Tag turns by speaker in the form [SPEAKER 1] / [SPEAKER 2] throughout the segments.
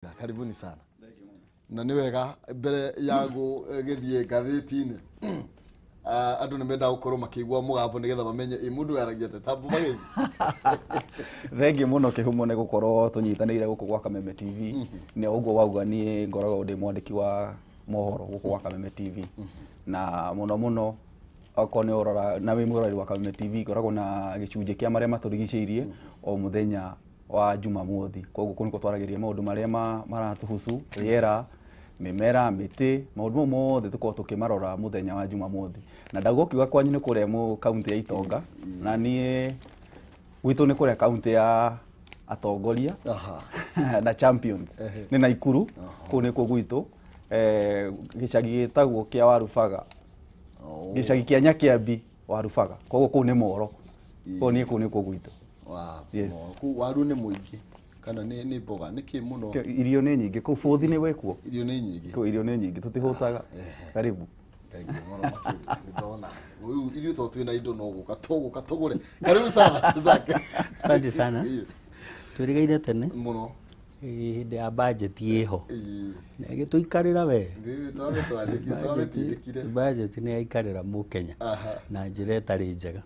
[SPEAKER 1] Karibuni sana na nĩ wega mbere ya gũgĩthiĩ ngathĩti-inĩ, andũ nĩ mendaga gũkorwo makĩigua mũgambo nĩgetha mamenye ĩ mũndũ yaragia atĩa tambo magĩthiĩ.
[SPEAKER 2] Thengiũ mũno Kĩhumo nĩ gũkorwo tũnyitanĩire gũkũ gwa Kameme TV. Nĩ ũguo wauga, niĩ ngoragwo ndĩ mwandĩki wa mohoro gũkũ gwa Kameme TV, na mũno mũno okorwo nĩ ũrora na wĩ mwĩroreri wa Kameme TV, ngoragwo na gĩcunjĩ kĩa marĩa matũrigicĩirie o mũthenya wa Jumamothi. Koguo kũu nĩkuo twaragĩria maũndũ marĩa maratũhusu, rĩera, mĩmera, mĩtĩ, maũndũ mau mothe tũkoragwo tũkĩmarora mũthenya wa Jumamothi. Na ndauga ũkiuga kwanyu nĩ kũrĩa mũ kaunti ya Itonga, na niĩ gwitũ nĩ kũrĩa kaunti ya atongoria na champions, nĩ Naikuru. Kũu nĩkuo gwitũ, gĩcagi gĩtagwo kĩa Warubaga, gĩcagi kĩa Nyakĩambi Warubaga. Koguo kũu nĩ Moro. Koguo niĩ kũu nĩkuo gwitũ. Yes.
[SPEAKER 1] Kũu waru nĩ mũingĩ kana nĩ mboga nĩ kĩ mũno?
[SPEAKER 2] Irio nĩ nyingĩ kũu, bũthi nĩ wĩkuo.
[SPEAKER 1] Irio nĩ nyingĩ.
[SPEAKER 2] Kũu irio nĩ nyingĩ, tũtihũtaga. Karibu.
[SPEAKER 1] Thank you mũno makĩria. Nĩ ndona rĩu ithuĩ to twĩna indo no gũka tũgũka tũgũre. Karibu sana, Zack.
[SPEAKER 3] Asante sana. Twĩrĩgĩire tene
[SPEAKER 1] mũno.
[SPEAKER 3] Hĩndĩ ya budget ĩho na ĩgĩtũikarĩra we.
[SPEAKER 1] Twamĩtwandĩkire.
[SPEAKER 3] Budget nĩ yaikarĩra mũkenya na njĩra ĩtarĩ njega.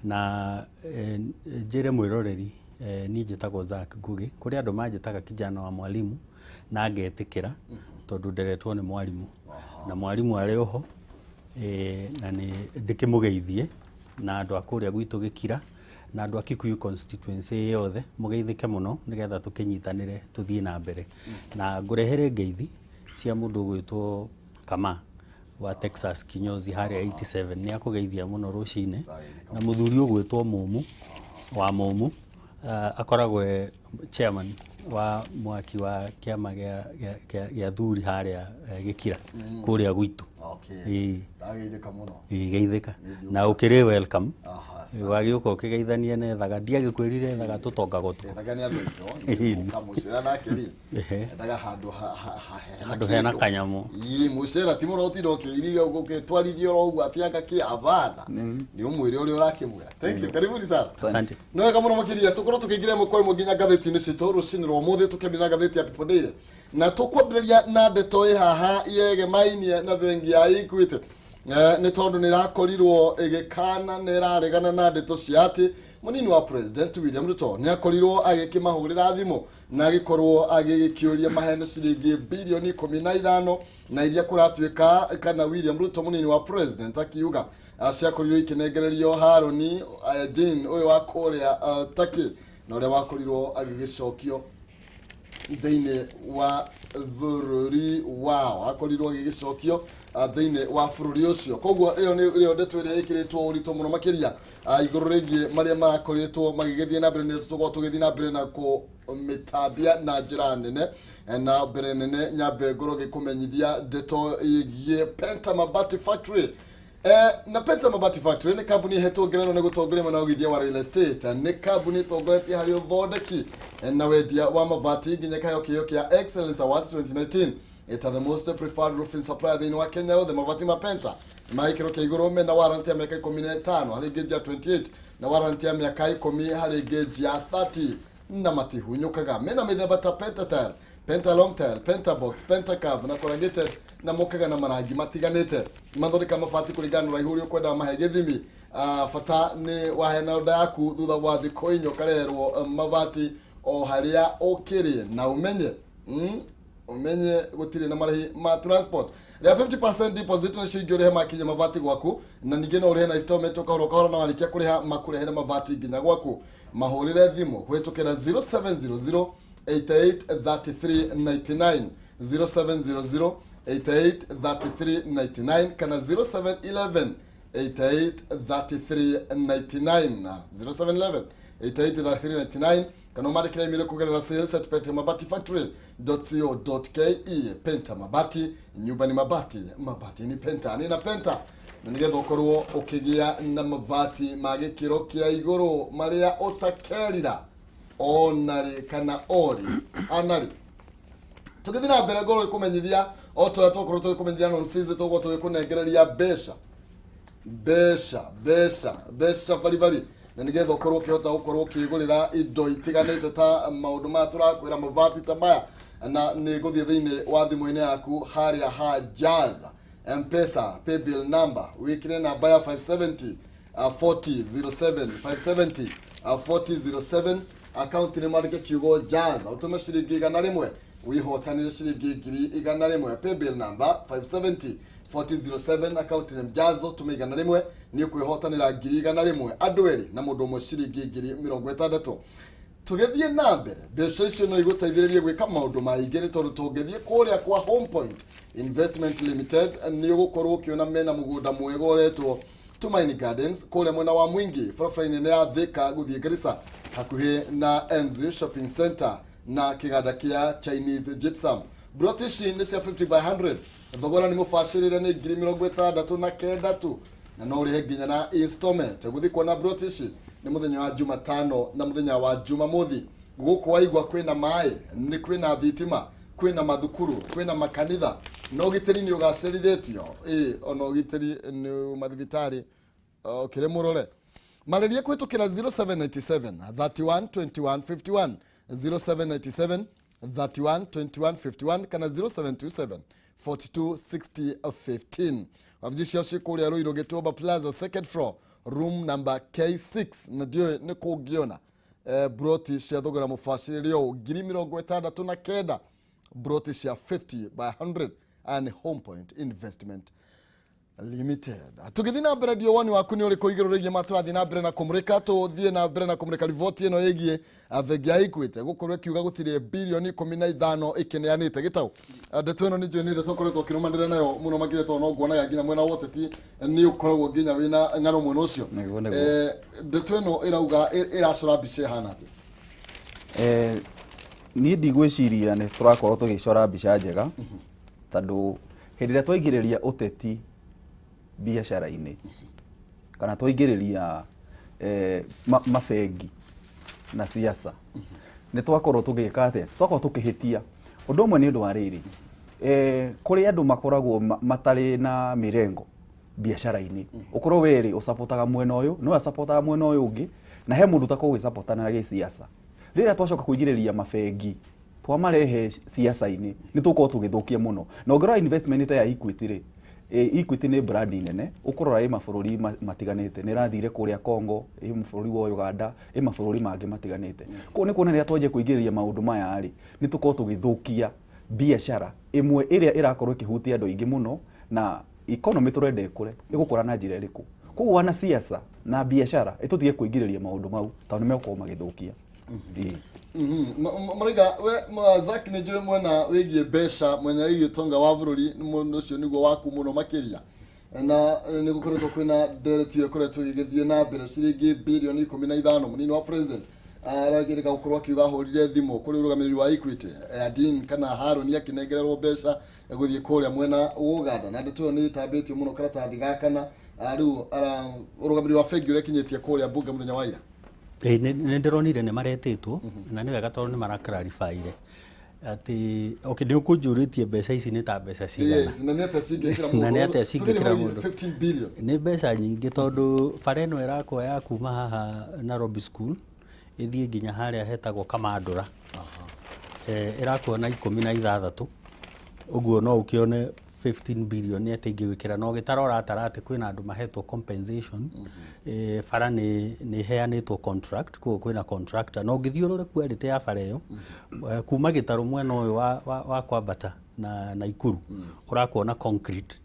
[SPEAKER 3] Na njĩre mwĩroreri, niĩ njĩtagwo Zack Ngugi. Kũrĩ andũ manjĩtaga kijana wa mwalimu na ngetĩkĩra tondũ nderetwo nĩ mwarimũ na mwarimũ arĩ oho, na nĩ ndĩkĩmũgeithie na andũ a kũrĩa gwitũ Gĩkira na andũ a Kikuyu constituency yothe, mũgeithĩke mũno nĩgetha tũkĩnyitanĩre tũthiĩ na mbere. Na ngũrehere ngeithi cia mũndũ ũgwĩtwo Kama wa Texas Kinyozi harĩa 87, nĩ akũgeithia mũno rũcinĩ, na mũthuri ũgwĩtwo Mũmũ wa Mũmũ, akoragwo e chairman wa mwaki wa kĩama gĩa thuri harĩa Gĩkira kũrĩa gwitũ.
[SPEAKER 1] Ĩĩ. Ndageithĩka mũno.
[SPEAKER 3] Ĩĩ, geithĩka na ũkĩrĩ welcome. Wagĩũka ũkĩgeithania nethaga, ndiagĩkwĩrire ethaga tũtongaga ũtukũ.
[SPEAKER 1] Ethaga nĩ andũ aitũ ũkamũcera nake rĩ, endaga handũ hena
[SPEAKER 3] Handũ hena
[SPEAKER 1] kĩndũ.
[SPEAKER 3] Kanyamũ.
[SPEAKER 1] Ĩĩ, mũcera ti mũno ũtinda ũkĩiria ũgĩtwarithia oro ũguo atĩ anga kĩ abana nĩ ũmwĩre ũrĩa ũrakĩmwĩra. Thank you, karibuni sana.
[SPEAKER 3] Asante.
[SPEAKER 1] Nĩ wega mũno makĩria tũkorwo tũkĩingĩra ĩmwe kwa ĩmwe nginya ngathĩti-inĩ citũ rũcinĩ rwa ũmũthĩ, tũkĩambia na ngathĩti ya People Daily na tũkwambĩrĩria na ndeto ĩ haha yegemainie na bengi ya Equity, nĩ tondũ nĩ ĩrakorirwo ĩgĩkana na ĩraregana na ndeto cia atĩ mũnini wa President William Ruto nĩ akorirwo agĩkĩmahũrĩra thimũ na agĩkorwo agĩgĩkĩũria mahene ciringi bilioni 15 na iria kũratuĩka kana William Ruto mũnini wa President akiuga ciakorirwo ikĩnengererio Haroni Dean ũyũ wa kũrĩa Turkey na ũrĩa wakorirwo agĩgĩcokio thĩinĩ wa bũrũri wao, akorirwo agĩgĩcokio thĩinĩ wa bũrũri ũcio. Koguo ĩyo nĩ ĩyo ndeto ĩrĩa ĩkĩrĩtwo ũritũ mũno makĩria igũrũ rĩgiĩ marĩa marakoretwo magĩgĩthiĩ na mbere. Nĩ tũgũkorwo tũgĩthiĩ na mbere na kũmĩtambia na njĩra nene. Na mbere nene nyambe ngorwo ngĩkũmenyithia ndeto ĩgiĩ Penta Mabati Factory. Na Penta Mabati Factory nĩ kambuni ĩhetwo ngerenwa nĩ gũtongoria mwena wa ũigithia wa real estate. Nĩ kambuni ĩtongoretie harĩ ũthondeki na wendia wa mabati nginya ĩkaheo kĩheo kĩa Excellence Award 2019 ĩta the most preferred roofing supplier thĩinĩ wa Kenya yothe. Mabati ma Penta ma gĩkĩro kĩa igũrũ mena warranty ya mĩaka 15 harĩ gauge ya 28 na warranty ya mĩaka 10 harĩ gauge ya 30 na matihunyũkaga. Mena mĩthemba ta Penta Tile, Penta Long Tile, Penta Box, Penta Curve na corrugated na mokaga na marangi matiganĩte. Mathondeka mabati kũringana na ũraihu ũrĩa ũkwenda mahe gĩthimi. Bata nĩ waheana order yaku thutha wa thikũ 4 ũkareherwo mabati o harĩa ũkĩrĩ na ũmenye ũmenye gũtirĩ na marĩhi ma transport. Rĩa 50% deposit nĩcio ingĩ ũrĩhe makinya mabati gwaku, na ningĩ no ũrĩhe na installment ũkahora ũkahora na warĩkia kũrĩha makũrehere mabati nginya gwaku. Mahũrĩre thimũ kũhĩtũkĩra 0700 88 33 99, 0700 88 33 99 kana 0711 88 33 99, 0711 88 33 99, kana ũmandĩkĩre email kũgerera sales@pentamabatifactory.co.ke. Penta Mabati, nyumba ni mabati, mabati ni Penta, ni na Penta, na nĩgetha ũkorwo ũkĩgĩa na mabati ma gĩkĩro kĩa igũrũ marĩa ũtakerira onarĩ kana orĩ anarĩ. Tũgĩthiĩ na mbere ngorwo kũmenyithia o ta ũrĩa twakorwo tũgĩkũmenyithia nonsense, tũgũkorwo tũgĩkũnengereria mbeca mbeca mbeca mbeca baribari na nĩgetha ũkorwo ũkĩhota gũkorwo ũkĩgũrĩra indo itiganĩte ta maũndũ maya tũrakwĩra, mabati ta maya. Na nĩ gũthiĩ thĩinĩ wa thimũ-inĩ yaku harĩa ha Jazz Mpesa paybill number, wĩkĩre namba ya 570 4007, 570 4007, akaunti nĩ mwandĩke kiugo Jazz, ũtũme ciringi 100 wĩhotanĩre ciringi 100,000. Paybill number 570 4007, akaunti nĩ Jazz, ũtũme 100 nĩ ũkwĩhotanĩra 100,000, andũ erĩ na mũndũ ũmwe ciringi 60,000. Tũgĩthiĩ na mbere, mbeca icio no igũteithĩrĩrie gwĩka maũndũ maingĩ, nĩ tondũ tũngĩthiĩ kũrĩa kwa Home Point Investment Limited nĩ ũgũkorwo ũkĩona mena mũgũnda mwega ũretwo Tumaini Gardens kũrĩa mwena wa Mwingi, barabara-inĩ nene ya Thika gũthiĩ Garissa, hakuhĩ na Enzi Shopping Center na kĩganda kĩa Chinese Gypsum. Broti ici nĩ cia 50 by 100, thogora nĩ mũbacĩrĩre nĩ 69,000 tu, na no ũrĩhe nginya na installment. Gũthiĩ kuona broti ici nĩ mũthenya wa Jumatano na mũthenya wa Jumamothi. Gũkũ waigua kwĩna maĩ, nĩ kwĩna thitima, kwĩna mathukuru, kwĩna makanitha, na ũgitĩri nĩ ũgacĩrithĩtio, ĩ ona ũgitĩri nĩ mathibitarĩ ũkĩrĩ mũrore. Marĩrie kũhĩtũkĩra 0797 31 21 51, 0797 31 21 51 kana 0727 42 60 15. Wabici ciao ciĩ kũrĩa Ruiru Gĩtumba Plaza, second floor, room number K6, na ndiũĩ nĩ kũngĩona broti cia thogora mũbacĩrĩre ũũ 69,000, broti cia 50 by 100. Aya nĩ Home Point Investment Limited. Tũgĩthiĩ na mbere, ndio woni waku nĩ ũrĩkũ igũrũ rĩgiĩ matũrathiĩ na mbere na kũmũrĩka? Tũthiĩ na mbere na kũmũrĩka riboti ĩno ĩgiĩ bengi ya Equity gũkorwo ĩkiuga gũtirĩ bilioni 15 ĩkĩneanĩte gĩtau. Ndeto ĩno nĩ njũĩ nĩ ndeto ũkoretwo ũkĩrũmanĩrĩra nayo mũno makĩria, tondũ no nguonaga nginya mwena wa ũteti nĩ ũkoragwo nginya wĩna ng'ano mwena ũcio.
[SPEAKER 2] Nĩguo, nĩguo.
[SPEAKER 1] Ndeto ĩno ĩrauga ĩracora mbica ĩhana atĩa?
[SPEAKER 2] Niĩ ndigwĩciria nĩ tũrakorwo tũgĩcora mbica njega, tondũ hĩndĩ ĩrĩa twaingĩrĩria ũteti biacara-inĩ kana twaingĩrĩria mabengi na siasa, nĩ twakorwo tũgĩka atĩa? Twakorwo tũkĩhĩtia ũndũ ũmwe. Nĩ ũndũ wa rĩrĩ, kũrĩ andũ makoragwo matarĩ na mĩrengo biacara-inĩ, ũkorwo werĩ ũcapotaga mwena ũyũ no acapotaga mwena ũyũ ũngĩ, na he mũndũ ũtakoragwo ũgĩcapotana na gĩciaca. Rĩrĩa twacoka kũingĩrĩria mabengi twamarehe ciaca-inĩ, nĩ tũgũkorwo tũgĩthũkia mũno. Na ũngĩrora investment ta ya Equity rĩ, Equity nĩ brand nene ũkũrora ĩ mabũrũri matiganĩte, nĩ ĩrathire kũrĩa Congo, ĩ bũrũri wa Uganda, ĩ mabũrũri mangĩ matiganĩte. Koguo nĩ kuona rĩrĩa twanjia kũingĩrĩria maũndũ maya rĩ, nĩ tũkorwo tũgĩthũkia biacara ĩmwe ĩrĩa ĩrakorwo ĩkĩhutia andũ aingĩ mũno, na economy tũrenda ĩkũre, ĩgũkũra na njĩra ĩrĩkũ? Koguo wanasiasa na biacara ĩtũtige kũingĩrĩria maũndũ mau, tondũ nĩ megũkorwo magĩthũkia. Ĩĩ.
[SPEAKER 1] Mariga we Zack, nĩ njũĩ mwena wĩgiĩ mbeca, mwena wĩgiĩ ũtonga wa bũrũri mũndũ ũcio nĩguo waku mũno makĩria, na nĩ gũkoretwo kwĩna ndereti ĩyo ĩkoretwo ĩgĩthiĩ na mbere, ciringi bilioni 15. Mũnini wa president aragĩrĩka gũkorwo akiuga ahũrire thimũ kũrĩ ũrũgamĩrĩri wa Equity, Adin kana Haroni, akĩnengererwo mbeca gũthiĩ kũrĩa mwena wa Uganda, na ndeto ĩyo nĩ ĩtambĩtio mũno karatathi ga kana. Rĩu ũrũgamĩrĩri wa bengi ũrĩa ĩkinyĩtie kũrĩa mbunge mũthenya wa ira.
[SPEAKER 3] Ĩĩ, nĩ ndĩronire nĩ maretĩtwo, na nĩ wega tondũ nĩ maraklarifaire atĩ okay, nĩ ũkũnjũrĩtie mbeca ici nĩ ta mbeca cigana?
[SPEAKER 1] Yes, na nĩ atĩa cingĩkĩra mũndũ?
[SPEAKER 3] Na nĩ atĩa cingĩkĩra
[SPEAKER 1] Tũgĩrĩ
[SPEAKER 3] mũndũ?
[SPEAKER 1] 15 billion.
[SPEAKER 3] Nĩ mbeca nyingĩ, tondũ bara ĩno ĩrakwo ya kuma haha Nairobi School ĩthiĩ nginya harĩa hetagwo Kamandũra, ĩrakwo na 16, ũguo no ũkĩone 15 billion nĩ atĩ ingĩgwĩkĩra na ũgĩtara ũratara atĩ kwĩna andũ mahetwo compensation. Bara nĩ ĩheanĩtwo contract, koguo kwĩna contractor, na ũngĩthiĩ ũrore quality ya bara ĩyo, kuma gĩtarũ mwena ũyũ wa kwambata na Naikuru ũrakuona concrete,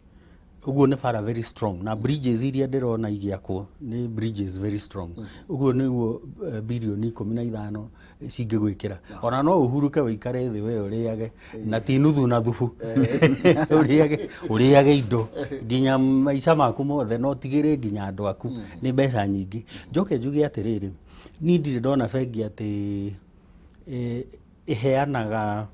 [SPEAKER 3] ũguo nĩ bara very strong, na bridges iria ndĩrona igĩakwo nĩ bridges very strong. Ũguo nĩguo bilioni 15 cingĩgwĩkĩra, ona no ũhurũke ũikare thĩ we ũrĩage na ti nuthu na thubu, ũrĩage indo nginya maica maku mothe, no tigĩrĩ nginya andũ aku. Nĩ mbeca nyingĩ. Njoke njuge atĩrĩrĩ, niĩ ndirĩ ndona bengi atĩ ĩheanaga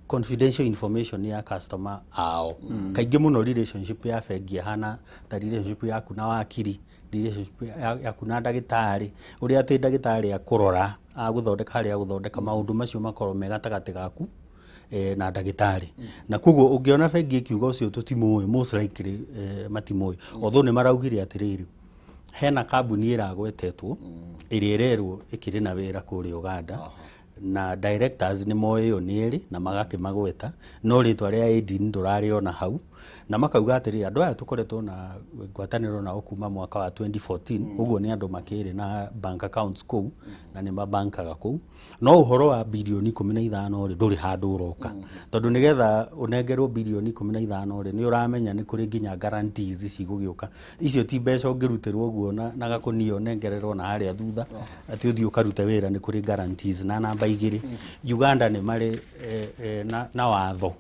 [SPEAKER 3] confidential information ya customer ao. Kaingĩ mũno relationship ya bengi ĩhana ta relationship yaku na wakiri, relationship yaku na ndagĩtarĩ, ũrĩa atĩ ndagĩtarĩ akũrora, agũthondeka harĩa agũthondeka, maũndũ macio makorwo me gatagatĩ gaku na ndagĩtarĩ. Na koguo ũngĩona bengi ĩkiuga ũcio tũtimũĩ, most likely matimũĩ, although nĩ maraugire atĩrĩrĩ, hena kambuni ĩragwetetwo ĩrĩa ĩrerwo ĩkĩrĩ na wĩra kũrĩa Uganda. Na directors nĩ moĩ ĩyo nĩ erĩ na magakĩmagweta, no rĩtwa rĩa Aidin ndũrarĩona hau. Na makauga atĩrĩrĩ, andũ aya tũkoretwo na ngwatanĩro nao kuma mwaka wa 2014, ũguo nĩ andũ makĩrĩ na bank accounts kũu na nĩ mabankaga kũu. No ũhoro wa birioni 15 rĩ, ndũrĩ handũ ũroka, tondũ nĩgetha ũnengerwo birioni 15 rĩ, nĩ ũramenya nĩ kũrĩ nginya guarantees cigũgĩũka. Icio ti mbeca ũngĩrutĩrwo ũguo na gakũnia ũnengererwo na harĩa thutha atĩ ũthiĩ ũkarute wĩra. Nĩ kũrĩ guarantees. Na namba igĩrĩ, Uganda nĩ marĩ na watho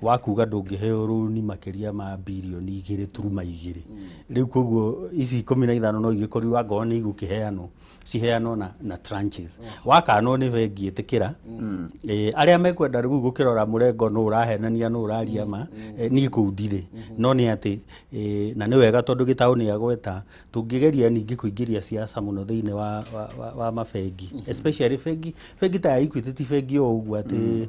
[SPEAKER 3] wa kuga ndũngĩheo rũni makĩria ma birioni 2.2. Rĩu koguo ici 15 no igĩkorirwo angorwo nĩ igũkĩheanwo, ciheanwo na tranches. Wakanwo nĩ bengi, ĩtĩkĩra. Arĩa mekwenda rĩu gũkĩrora mũrengo nũ ũrahenania, nũ ũraria ma, niĩ kũu ndirĩ. No nĩ atĩ na nĩ wega tondũ gĩtaũ nĩ agweta, tũngĩgeria ningĩ kũingĩria siasa mũno thĩinĩ wa mabengi, especially bengi ta ya Equity. Ti bengi o ũguo atĩ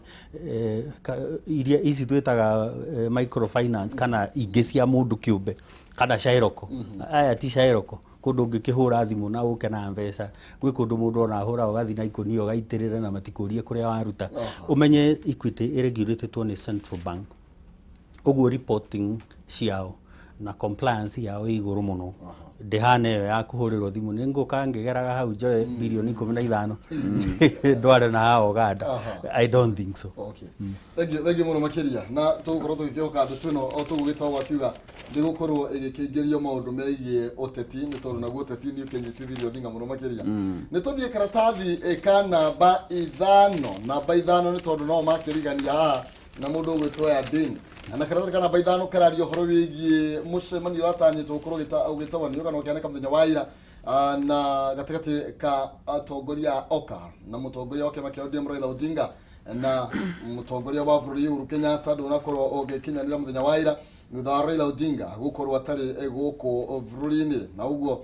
[SPEAKER 3] iria ici twĩtaga microfinance kana ingĩ cia mũndũ kĩũmbe kana Shairoko. Aya ti Shairoko, kũndũ ũngĩkĩhũra thimũ na ũke na mbeca. Gwĩ kũndũ mũndũ ona ahũra ũgathiĩ na ikũnia ũgaitĩrĩra na matikũrie kũrĩa waruta. Ũmenye Equity ĩregulatĩtwo nĩ Central Bank, ũguo reporting ciao na compliance yao ĩ igũrũ mũno. Ndĩhana ĩyo ya kũhũrĩrwo thimũ, nĩ ngũka ngĩgeraga hau njoe birioni 15 ndware na haha Uganda. I don't think so.
[SPEAKER 1] Okay, thank you, thank you mũno makĩria. Na tũgũkorwo tũgĩkĩhoka ndeto ĩno, o tũgũgĩtagwo akiuga, ndĩgũkorwo ĩgĩkĩingĩrio maũndũ megiĩ ũteti, nĩ tondũ naguo ũteti nĩ ũkĩnyitithirio thinga mũno makĩria. Nĩ tũthiĩ karatathi ka namba 5. Namba 5, nĩ tondũ no makĩrigania haha na mũndũ ũgwĩtwo ya Dean, na karatathi ka namba 5 kararia ũhoro wĩgiĩ mũcemanio ũratanyĩtwo gũkorwo ũgĩtabanio kana ũkĩhanĩka mũthenya wa ira, na gatagatĩ ka atongoria a OKA na mũtongoria wa kĩama kĩa ODM Raila Odinga na mũtongoria wa bũrũri Uhuru Kenyatta, ndũnakorwo ũgĩkinyanĩra mũthenya wa ira thutha wa Raila Odinga gũkorwo atarĩ gũkũ bũrũri-inĩ. Na ũguo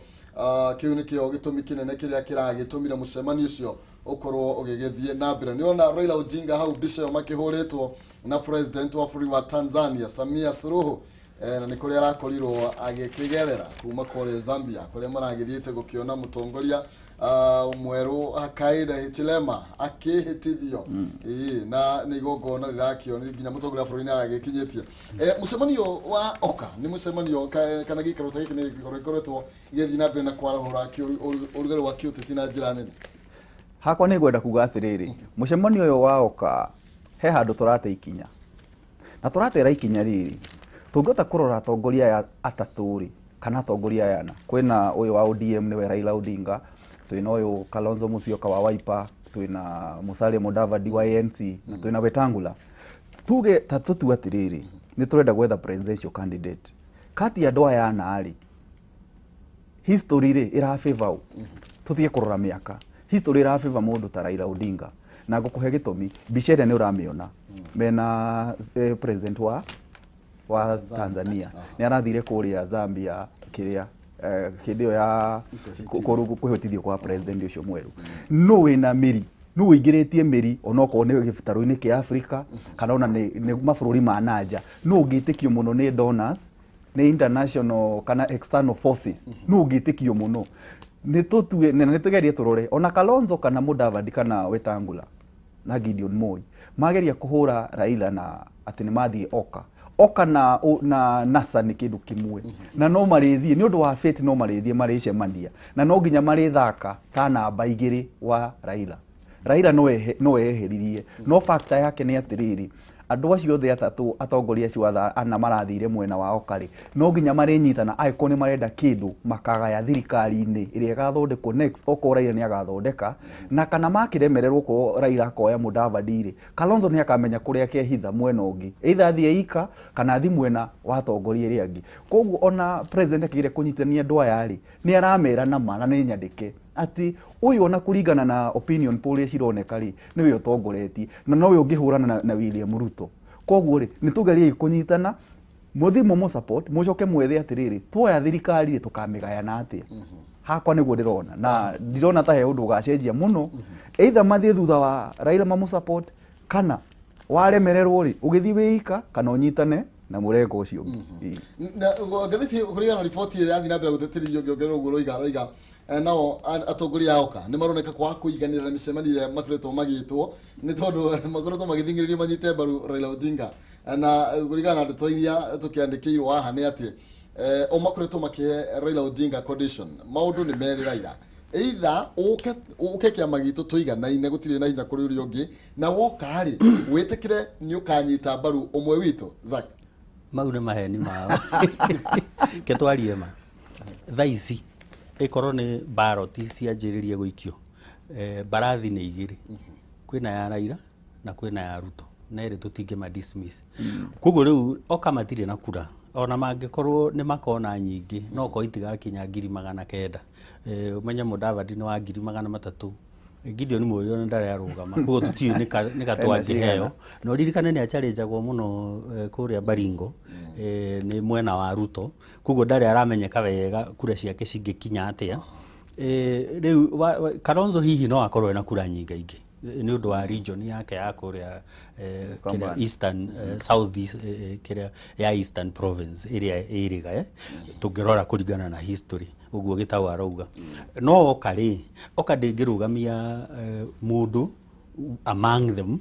[SPEAKER 1] kĩu nĩkĩo gĩtũmi kĩnene kĩrĩa kĩragĩtũmire mũcemanio ũcio ũkorwo ũgĩgĩthiĩ na mbere. Nĩ ona Raila Odinga hau mbica ĩyo makĩhũrĩtwo na president wa bũrũri wa Tanzania Samia Suluhu, na nĩ kũrĩa arakorirwo agĩkĩgerera kuma kũrĩa Zambia, kũrĩa maragĩthiĩte gũkĩona mũtongoria mwerũ Hakainde Hichilema akĩhĩtithio. Ĩĩ, na nĩ igongona rĩrakĩonire nginya mũtongoria wa bũrũri nĩ aragĩkinyĩtie. Mũcemanio wa OKA nĩ mũcemanio kana gĩikaro ta gĩkĩ nĩ gĩikaro gĩkoretwo gĩgĩthiĩ na mbere na kwarahũra ũrugarĩ wa kĩũteti na njĩra nene.
[SPEAKER 2] Hakwa nĩ ngwenda kuga atĩrĩrĩ, mũcemanio ũyũ wa OKA he handũ tũrate ikinya, na tũratera ikinya rĩrĩ tũngĩhota kũrora atongoria aya atatũ rĩ, kana atongoria aya ana. Kwĩna ũyũ wa ODM, nĩwe Raila Odinga, twĩna ũyũ Kalonzo Musyoka wa Wiper, twĩna Musalia Mudavadi wa ANC, na twĩna Wetangula. Tuge ta tũtue atĩrĩrĩ, nĩ tũrenda gwetha presidential candidate kati ya andũ aya ana rĩ, history rĩ ĩra favor ũ? Tũtige kũrora mĩaka, history ĩra favor mũndũ ta Raila Odinga, na ngũkũhe gĩtũmi. Mbica ĩrĩa nĩ ũramĩona mena president wa Tanzania, nĩ arathire kũrĩa Zambia kĩrĩa hĩndĩ ĩyo ya kwĩhĩtithio kwa president ũcio mwerũ. No wĩna mĩri, nũ ũingĩrĩtie mĩri, onokorwo nĩ gĩtarũ-inĩ kĩa Afrika kana ona nĩ mabũrũri ma nanja? Nũ ũngĩtĩkio mũno nĩ donors, nĩ international kana external forces? Nũ ũngĩtĩkio mũno? Nĩ tũtue na nĩ tũgerie tũrore ona Kalonzo kana Mudavadi kana Wetangula na Gideon Moi mageria kũhũra Raila na atĩ nĩ mathiĩ OKA. OKA na NASA nĩ kĩndũ kĩmwe, na no marĩthiĩ nĩ ũndũ wa fate, no marĩthiĩ marĩcemania na no nginya marĩthaka ta namba 2 wa Raila. Raila no eheririe, no factor yake nĩ atĩrĩrĩ, andũ acio othe atatũ, atongoria acio ana marathire mwena wa OKA rĩ, no nginya marĩnyitana angĩkorwo nĩ marenda kĩndũ makagaya thirikari-inĩ ĩrĩa ĩgathondekwo next, okorwo Raila nĩ agathondeka. Na kana makĩremererwo, okorwo Raila akoya Mudavadi rĩ, Kalonzo nĩ akamenya kũrĩa akehitha mwena ũngĩ, either athiĩ ika kana athiĩ mwena wa atongoria arĩa angĩ. Koguo ona president akĩgeria kũnyitithania andũ aya rĩ, nĩ aramera nama na nĩ nyandĩke atĩ ũyũ, ona kũringana na opinion poll iria cironeka rĩ, nĩwe ũtongoretie na nowe ũngĩhũrana na William Ruto. Koguo rĩ, nĩ tũgeriei kũnyitana, mũthiĩ mũmũ support, mũcoke mwethe atĩrĩrĩ, tuoya thirikari rĩ, tũkamĩgayana atĩa? Hakwa nĩguo ndĩrona, na ndirona ta he ũndũ ũgacenjia mũno. Either mathiĩ thutha wa Raila mamũ support, kana waremererwo rĩ, ũgĩthiĩ wĩika kana ũnyitane na mũrengo ũcio ũngĩ. Ĩĩ.
[SPEAKER 1] Na ngathĩti, kũringana na riboti ĩrĩa yathiĩ na mbere gũtĩtĩrithio, ngĩongerera ũguo roiga Nao atongoria a Oka nĩ maroneka kwaga kũiganĩra na mĩcemanio ĩrĩa makoretwo magĩtwo, nĩ tondũ makoretwo magĩthing'ĩrĩrio manyite mbaru Raila Odinga. Na kũringana na ndeto iria tũkĩandĩkĩirwo haha nĩ atĩ o makoretwo makĩhe Raila Odinga condition, maũndũ nĩ merĩ Raila, either ũke ũke kĩama gitũ tũiganaine, gũtirĩ na hinya kũrĩ ũrĩa ũngĩ, na woka rĩ, wĩtĩkĩre nĩ ũkanyita mbaru ũmwe witũ. Zack.
[SPEAKER 3] Mau nĩ maheni mao. Ke twarie ma, thaa ici ĩkorwo nĩ ballot cianjĩrĩrie gũikio, mbarathi nĩ igĩrĩ, kwĩna ya Raila na kwĩna ya Ruto, na ĩrĩ tũtingĩma dismiss. Koguo rĩu oka matirĩ na kura, ona mangĩkorwo nĩ makona nyingĩ, no korwo itigakinya 900,000. Ũmenye Mudavadi nĩ wa 300,000, Gideon Moi ona ndarĩ arũgama, koguo tũtiũĩ nĩ ka twangĩheo. Na ũririkane nĩ acharĩnjagwo mũno kũrĩa Baringo, nĩ mwena wa Ruto, koguo ndarĩ aramenyeka wega kura ciake cingĩkinya atĩa. Rĩu Kalonzo hihi no akorwo ena kura nyingaingĩ nĩ ũndũ wa region yake ya kũrĩa kĩrĩa Eastern, South East, kĩrĩa ya Eastern Province ĩrĩa ĩrĩga, tũngĩrora kũringana na history ũguo Gĩtaũ arauga. No oka rĩ, oka ndĩngĩrũgamia mũndũ among them,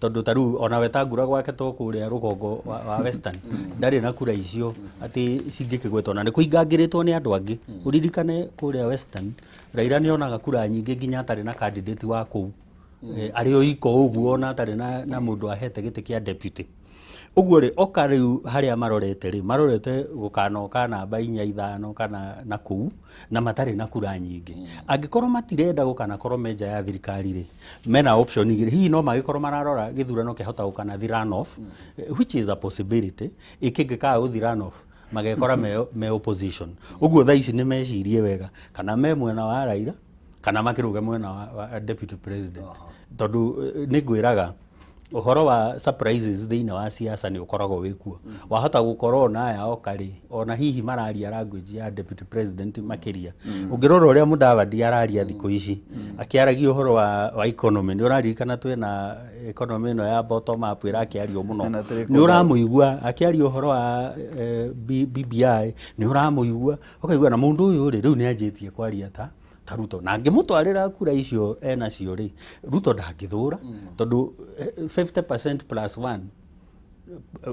[SPEAKER 3] tondũ ta rĩu ona Wetangula gwake to kũrĩa rũgongo wa Western ndarĩ na kura icio atĩ cingĩkĩgwetwo, na nĩ kũingangĩrĩtwo nĩ andũ angĩ. Ũririkane kũrĩa Western Raila nĩ onaga kura nyingĩ nginya atarĩ na candidate wa kũu, arĩ o iko ũguo, ona atarĩ na mũndũ ahete gĩtĩ kĩa deputy. Ũguo rĩ, oka rĩu harĩa marorete rĩ, marorete gũkanoka namba inya, ithano kana na kũu, na matarĩ na kura nyingĩ. Angĩkorwo matirenda gũkanakorwo me nja ya thirikari rĩ, mena option igĩrĩ. Hihi no magĩkorwo mararora gĩthurano kĩahota gũkanathi run off, which is a possibility. Ĩkĩngĩkaga gũthi run off, magekora me opposition. Ũguo thaa ici nĩ mecirie wega kana me mwena wa Raila kana makĩrũge mwena wa deputy president, tondũ nĩ ngwĩraga ũhoro wa surprises thĩinĩ wa siasa nĩ ũkoragwo wĩ kuo. Wahota gũkorwo ona aya oka rĩ, ona hihi mararia language ya deputy president makĩria. Ũngĩrora ũrĩa Mudavadi araria thikũ ici akĩaragia ũhoro wa economy, nĩ ũraririkana twĩna economy ĩno ya bottom up ĩrakĩario mũno.
[SPEAKER 2] Na trickle.
[SPEAKER 3] Nĩ ũramũigua akĩaria ũhoro wa BBI, nĩ ũramũigua ũkaigua na mũndũ ũyũ rĩ, rĩu nĩ anjĩtie kwaria ta Ruto, na angĩmũtwarĩra kura icio enacio rĩ, Ruto ndangĩthũra, tondũ 50% plus 1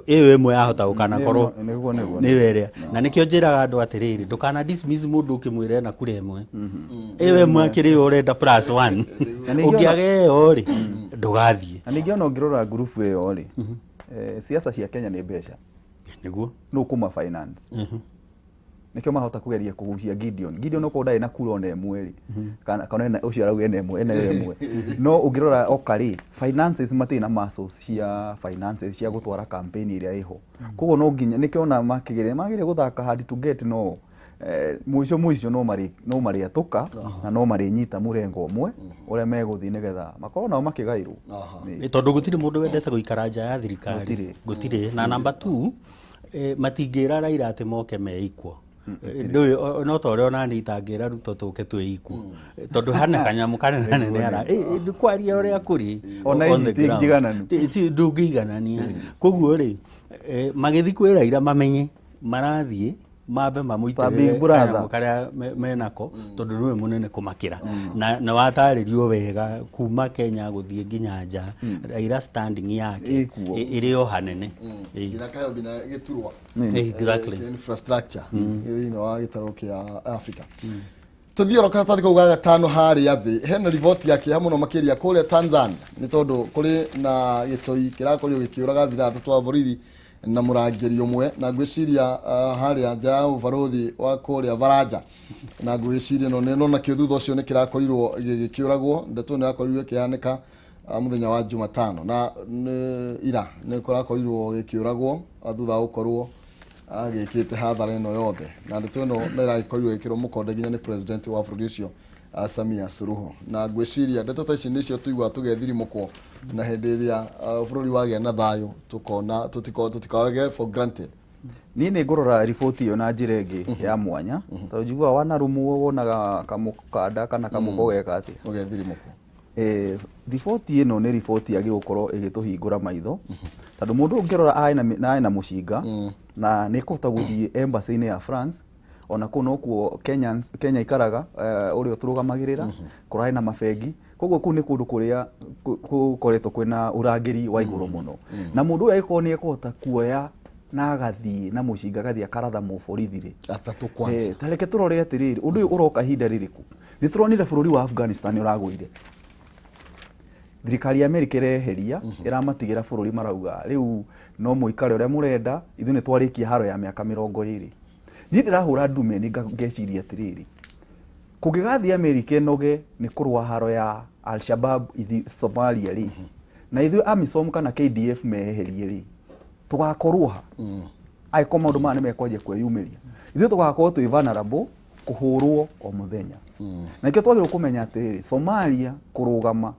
[SPEAKER 3] ĩyo ĩmwe yahota gũkanakorwo
[SPEAKER 2] Nĩguo.
[SPEAKER 3] nĩyo ĩrĩa. Na nĩkĩo njĩraga andũ atĩrĩrĩ, ndũkana dismiss mũndũ ũkĩmwĩra ena kura ĩmwe. Ĩyo ĩmwe akĩrĩ yo ũrenda plus 1.
[SPEAKER 2] Na ningĩ
[SPEAKER 3] Ũngĩaga ĩyo rĩ, ndũgathiĩ.
[SPEAKER 2] Na ningĩ ona ũngĩrora ngurubu ĩyo rĩ, siasa cia Kenya nĩ mbeca. Nũ kũma finance, nĩkĩo mahota kũgeria kũgucia Gideon. Gideon okorwo ndarĩ na kura ona ĩmwe rĩ, kana ũcio arauga ena ĩmwe, ena ĩyo ĩmwe. No ũngĩrora oka rĩ, finances matirĩ na muscles cia finances cia gũtwara campaign ĩrĩa ĩho. Koguo no nginya nĩkĩo ona makĩgeria magĩrĩire gũthaka hard to get, no mũico mũico no marĩatũka na no marĩnyita mũrengo ũmwe ũrĩa megũthiĩ nĩgetha makorwo nao makĩgairwo.
[SPEAKER 3] Tondũ gũtirĩ mũndũ wendete gũikara nja ya thirikari.
[SPEAKER 2] Gũtirĩ.
[SPEAKER 3] Gũtirĩ. Na namba 2, matingĩra Raila atĩ moke me equal. Ndũĩ no ta ũrĩa onani itangĩra Ruto tũke twĩ equal, tondũ hana kanyamũ kanene nene ara kwaria ũrĩa kũrĩ.
[SPEAKER 2] Ona
[SPEAKER 3] on
[SPEAKER 2] ici
[SPEAKER 3] the
[SPEAKER 2] ti
[SPEAKER 3] ground.
[SPEAKER 2] njigananu.
[SPEAKER 3] Ndũngĩiganania. Koguo rĩ, magĩthiĩ kwĩ Raila mamenye marathiĩ mambe
[SPEAKER 2] Ta
[SPEAKER 3] mamũitĩrĩre
[SPEAKER 2] Big Brother.
[SPEAKER 3] kanyamũ karĩa menako, tondũ nĩwe mũnene kũmakĩra, na watarĩrio wega kuma Kenya gũthiĩ nginya nja, Raila standing yake
[SPEAKER 2] Ĩkuo.
[SPEAKER 3] ĩrĩ o hanene.
[SPEAKER 1] Nginya kayo nginya gĩturwa. Infrastructure thĩinĩ wa gĩtarũ kĩa Africa. Tũthiĩ oro karatathi kau ga gatano harĩa thĩ, hena riboti ya kĩeha mũno makĩria kũrĩa Tanzania, nĩ tondũ kũrĩ na gĩtoi kĩrakorirwo gĩkĩũraga abithaa atatũ a borithi na mũrangĩri ũmwe, na ngwĩciria harĩa nja ya ũbarũthi wa kũrĩa Baranja, na ngwĩciria no nakĩo thutha ũcio nĩ kĩrakorirwo gĩkĩũragwo. Ndeto ĩno yakorirwo ĩkĩhanĩka mũthenya wa Jumatano na nĩ ira nĩ kũrakorirwo gĩkĩũragwo, thutha wa gũkorwo agĩkĩte hathara ĩno yothe. Na ndeto ĩno nĩ ĩragĩkorirwo ĩkĩrwo mũkonde nginya nĩ president wa bũrũri ũcio, Samia Suluhu. Na ngwĩciria ndeto ta ici nĩcio tũiguaga tũgethirimũkwo, na hĩndĩ ĩrĩa bũrũri wagĩa na thayũ tũkona tũtikawage for granted.
[SPEAKER 2] Niĩ nĩ ngũrora riboti ĩyo na njĩra ĩngĩ ya mwanya, tondũ njiguaga wanarũmwo wonaga kamũkanda kana kamũko geka atĩa.
[SPEAKER 1] Ũgethirimũkwo.
[SPEAKER 2] Riboti ĩno nĩ riboti yagĩrĩirwo gũkorwo ĩgĩtũhingũra maitho, tondũ mũndũ ũngĩrora arĩ na arĩ na mũcinga na nĩ ekũhota gũthiĩ embassy-inĩ ya France. Ona kũu nokuo Kenya ikaraga, ũrĩa ũtũrũgamagĩrĩra, kũrarĩ na mabengi. Koguo kũu nĩ kũndũ kũrĩa gũkoretwo kwĩna ũrangĩri wa igũrũ mũno. Na mũndũ ũyũ angĩkorwo nĩ ekũhota kuoya na agathiĩ na mũcinga, agathiĩ akaratha mũborithi rĩ,
[SPEAKER 1] atatũ kwanza.
[SPEAKER 2] Ta reke tũrore atĩrĩrĩ, ũndũ ũyũ ũroka ihinda rĩrĩkũ? Nĩ tũronire bũrũri wa Afghanistan ũragũire, thirikari ya Amerika ĩreheria, ĩramatigĩra bũrũri, marauga rĩu no mũikare ũrĩa mũrenda, ithuĩ nĩ twarĩkia haro ya mĩaka 20. Niĩ ndĩrahũra ndume nĩ ngeciria atĩrĩrĩ, kũngĩgathiĩ Amerika ĩnoge nĩ kũrũa haro ya Al-Shabaab Somalia rĩ, na ithuĩ AMISOM kana KDF meherie rĩ, tũgakorwo ha? Angĩkorwo maũndũ maya nĩ mekwanjia kwĩyumĩria, ithuĩ tũgakorwo twĩ vulnerable kũhũrwo o mũthenya. Na nĩkĩo twagĩrĩirwo kũmenya atĩrĩrĩ, Somalia kũrũgama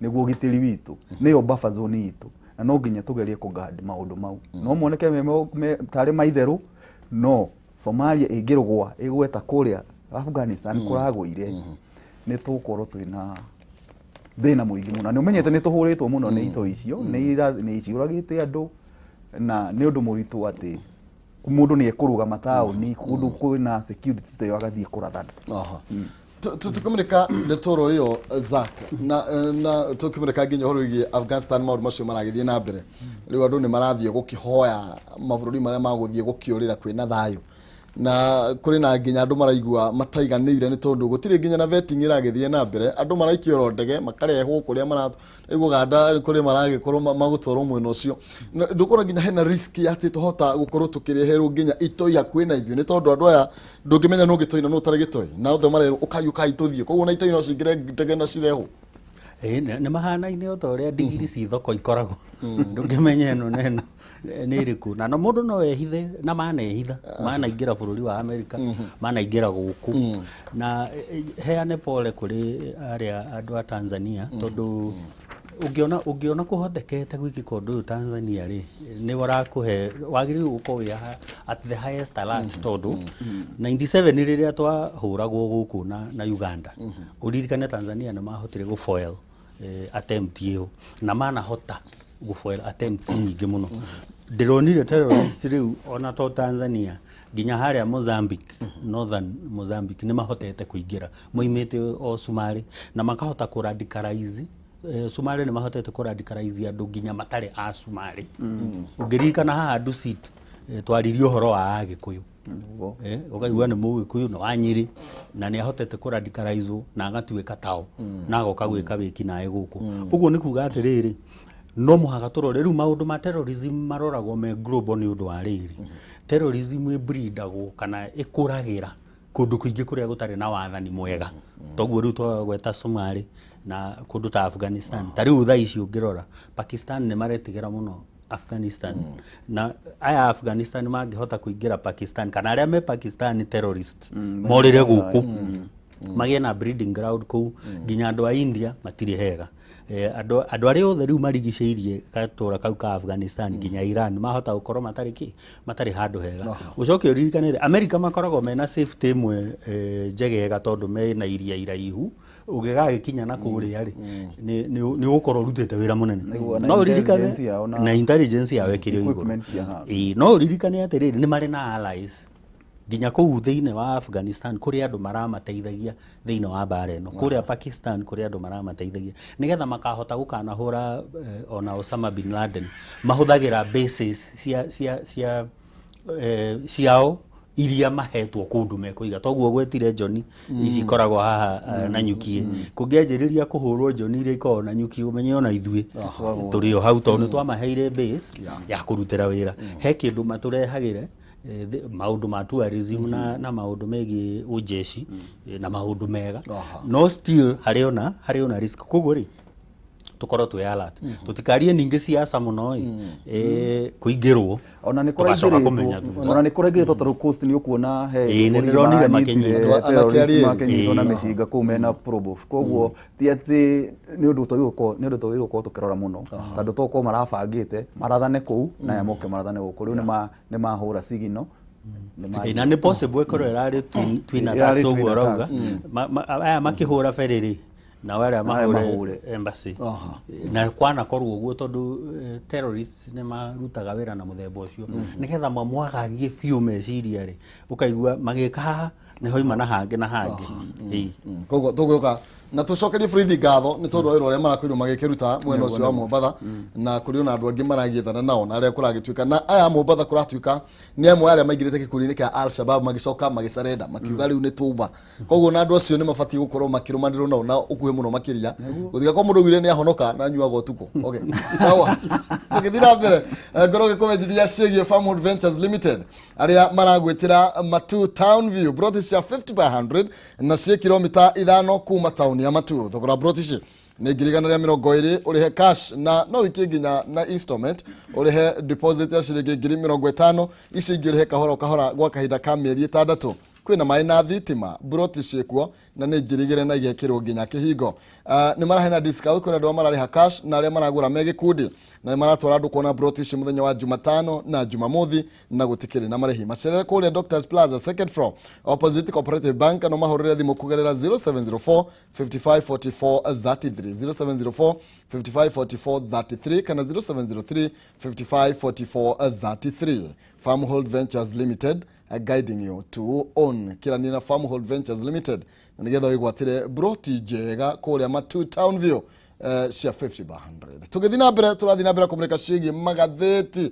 [SPEAKER 2] nĩguo ũgitĩri witũ, nĩyo buffer zone itũ, na no nginya tũgerie kũ-guard maũndũ mau. No moneke me tarĩ maitherũ, no Somalia ĩngĩrũgwa ĩgweta kũrĩa Afghanistan kũragũire, nĩ tũgũkorwo twĩna thĩna mũingĩ mũno. Na nĩ ũmenyete nĩ tũhũrĩtwo mũno nĩ itoi icio, nĩ ciũragĩte andũ, na nĩ ũndũ mũritũ atĩ mũndũ nĩ ekũrũgama taũni kũndũ kwĩna security ta ĩyo agathiĩ kũrathana.
[SPEAKER 1] Tukimurika ndetoro ĩyo, Zack, na tukimurika nginya ũhoro wĩgiĩ Afghanistan, maũndũ macio maragĩthiĩ na mbere rĩu, andũ nĩ marathiĩ gũkĩhoya mabũrũri marĩa magũthiĩ gũkĩũrĩra kwĩna thayũ, na kũrĩ na nginya andũ maraigua mataiganĩire nĩ tondũ gũtirĩ nginya na vetting ĩragĩthiĩ na mbere. Andũ maraikio oro ndege makarehwo kũrĩa mara Uganda, kũrĩa maragĩkorwo magũtwarwo mwena ũcio. Na ndũkora nginya hena risk ya atĩ tũhota gũkorwo tũkĩreherwo nginya itoi hakuhĩ na ithuĩ, nĩ tondũ andũ aya ndũngĩmenya nũ gĩtoi na nũ ũtarĩ gĩtoi, na othe marerwo ũkai, ũkai tũthiĩ. Koguo na itoi no cingĩre ndege na cirehwo.
[SPEAKER 3] Ĩĩ, nĩ mahanaine o ta ũrĩa ndigiri ci thoko ikoragwo, ndũngĩmenya ĩno na ĩno nĩ ĩrĩkũ. Na no mũndũ no ehithe, na manehitha, manaingĩra bũrũri wa Amerika, manaingĩra gũkũ. Na heane pole kũrĩ arĩa andũ a Tanzania, tondũ ũngĩona kũhotekete gwĩkĩka ũndũ ũyũ Tanzania rĩ, nĩ ũrakũhe wagĩrĩirwo gũkorwo wĩ at the highest alert, tondũ 97 rĩrĩa twahũragwo gũkũ na Uganda, ũririkane Tanzania nĩ mahotire gũ-foil attempt ĩyo, na manahota gũ-foil attempts nyingĩ mũno. Ndĩronire terrorists rĩu ona to Tanzania, nginya harĩa Mozambique, northern Mozambique, nĩ mahotete kũingĩra moimĩte o Somalia na makahota kũ-radicalize. Somalia nĩ mahotete kũ-radicalize andũ nginya matarĩ a Somalia. Ũngĩririkana haha Dusit, twaririe ũhoro wa Agĩkũyũ. Ũkaigua nĩ Mũgĩkũyũ, nĩ wa Nyĩrĩ, na nĩ ahotete kũ-radicalize na agatuĩka tao na agoka gwĩka wĩki naĩ gũkũ. Ũguo nĩ kuga atĩrĩrĩ, no mũhaka tũrore rĩu maũndũ ma terrorism maroragwo me global, nĩ ũndũ wa rĩrĩ, terrorism ĩbreedagwo kana ĩkũragĩra kũndũ kũingĩ kũrĩa gũtarĩ na wathani mwega. Toguo rĩu twagweta Somalia na kũndũ ta Afghanistan. Ta rĩu thaa ici ũngĩrora Pakistan nĩ maretigĩra mũno Afghanistan, na aya Afghanistan mangĩhota kũingĩra Pakistan, kana arĩa me Pakistan terrorists morĩre gũkũ, magĩe na breeding ground kũu. Nginya andũ a India matirĩ hega. Andũ arĩa othe rĩu marigicĩirie gatũra kau ka Afghanistan, nginya Iran, mahota gũkorwo matarĩ kĩ, matarĩ handũ hega. Ũcoke ũririkane America makoragwo mena safety ĩmwe njegega, tondũ mena iria iraihu, ũngĩgagĩkinya na kũrĩa rĩ, nĩ ũgũkorwo ũrutĩte wĩra mũnene.
[SPEAKER 2] Nĩguo, na
[SPEAKER 3] No ũririkane
[SPEAKER 2] intelligence yao
[SPEAKER 3] na intelligence yao ĩkĩrĩ o igũrũ.
[SPEAKER 2] equipment cia handũ.
[SPEAKER 3] Ĩĩ, no ũririkane atĩrĩrĩ, nĩ marĩ na allies nginya kũu thĩinĩ wa Afghanistan, kũrĩ andũ maramateithagia thĩinĩ wa mbara ĩno, kũrĩa Pakistan kũrĩ andũ maramateithagia nĩgetha makahota gũkanahũra ona Osama bin Laden. Mahũthagĩra bases cia ciao iria mahetwo kũndũ mekũiga. Toguo gwetire John ici ikoragwo haha na nyuki, kũngĩanjĩrĩria kũhũrwo John iria ikoragwo na nyuki, ũmenye ona ithuĩ tũrĩ o hau, tondũ nĩ twamaheire base ya kũrutĩra wĩra. He kĩndũ matũrehagĩre, maũndũ ma tourism na maũndũ megiĩ ũjeshi, na maũndũ mega, no still harĩ ona risk. Koguo rĩ, tũkorwo twĩ alert, tũtikarie ningĩ siasa mũno ĩ, kũingĩrwo
[SPEAKER 2] Ona nĩ
[SPEAKER 3] tũgacoka kũmenya
[SPEAKER 2] kũraingĩrĩtwo
[SPEAKER 3] thutha.
[SPEAKER 2] Ona nĩ kũraingĩrĩtwo tondũ coast nĩ ũkuona he
[SPEAKER 3] Ĩĩ, nĩ
[SPEAKER 2] borithi
[SPEAKER 3] ndĩronire
[SPEAKER 2] maranyitire
[SPEAKER 3] makĩnyitwo.
[SPEAKER 1] Andũ anake
[SPEAKER 2] terrorist
[SPEAKER 1] arĩa erĩ.
[SPEAKER 2] makĩnyitwo na mĩcinga kũu mena probox. Koguo ti atĩ nĩ ũndũ twagĩrĩirwo gũkorwo tũkĩrora mũno, tondũ tokorwo marabangĩte marathane kũu na aya moke marathane gũkũ. Rĩu nĩ mahũra sigino.
[SPEAKER 3] Ĩ, na nĩ possible ĩkorwo ĩrarĩ twin
[SPEAKER 2] Ĩrarĩ
[SPEAKER 3] attacks
[SPEAKER 2] twin
[SPEAKER 3] ũguo
[SPEAKER 2] attack.
[SPEAKER 3] ũrauga. Aya makĩhũra ferry rĩ, Nao arĩa
[SPEAKER 2] Nao arĩa
[SPEAKER 3] mahũre
[SPEAKER 2] mahũre.
[SPEAKER 3] embassy.
[SPEAKER 1] Aha.
[SPEAKER 3] Na kwanakorwo ũguo tondũ terrorists nĩ marutaga wĩra na mũthemba ũcio nĩgetha mamwagagie biũ meciria rĩ, ũkaigua magĩka haha nĩ hoima na hangĩ na hangĩ. Ĩĩ.
[SPEAKER 1] Koguo tũgũka na tũcokerie borithi ngatho nĩ tondũ wa wĩra ũrĩa marakorirwo magĩkĩruta mwena ũcio wa Mombatha, na kũrĩ ona andũ angĩ maragĩethana nao na arĩa kũragĩtuĩka na aya a Mombatha kũratuĩka nĩ amwe arĩa maingĩrĩte gĩkundi-inĩ kĩa Al Shabab magĩcoka magĩcarenda makiuga rĩu nĩ tuma. Koguo na andũ acio nĩ mabatiĩ gũkorwo makĩrũmanĩrwo nao na ũkuhĩ mũno makĩria gũtiga kwa mũndũ ugire nĩ ahonoka na anyuaga ũtukũ. Okay, sawa, tũgĩthiĩ na mbere, ngorwo ngĩkũmenyithia ciĩgiĩ Farmhold Ventures Limited arĩa maragwĩtĩra Matu Town View broti cia 50 by 100 na ciĩ kilomita 5 kuma taũni ya Matu. Thogora broti ici nĩ 120,000 ũrĩhe cash na no wĩkie nginya na installment, ũrĩhe deposit ya ciringi 50,000, icio ingĩ ũrĩhe kahora o kahora gwa kahinda ka mĩeri 6. Kwĩna maĩ na thitima, broti ciĩkuo na nĩ njirigĩre na igekĩrwo nginya kĩhingo. Nĩ marahena discount kũrĩ andũ arĩa mararĩha cash na arĩa maragũra me gĩkundi, na nĩ maratwara andũ kuona broti ici mũthenya wa Jumatano na Jumamothi na gũtikĩrĩ na marĩhi. Macerere kũrĩa Doctors Plaza, second floor, opposite Cooperative Bank. No mahũrĩre thimũ kũgerera 0704 55 44 33, 0704 55 44 33 kana 0703 55 44 33. Farmhold Ventures Limited, guiding you to own. Kĩrania na Farmhold Ventures Limited na nĩgetha wĩgwatĩre broti njega kũrĩa Matu Town View cia 50 by 100. Tũgĩthiĩ na mbere, tũrathiĩ na mbere kũmũrĩka ciĩgiĩ magathĩti,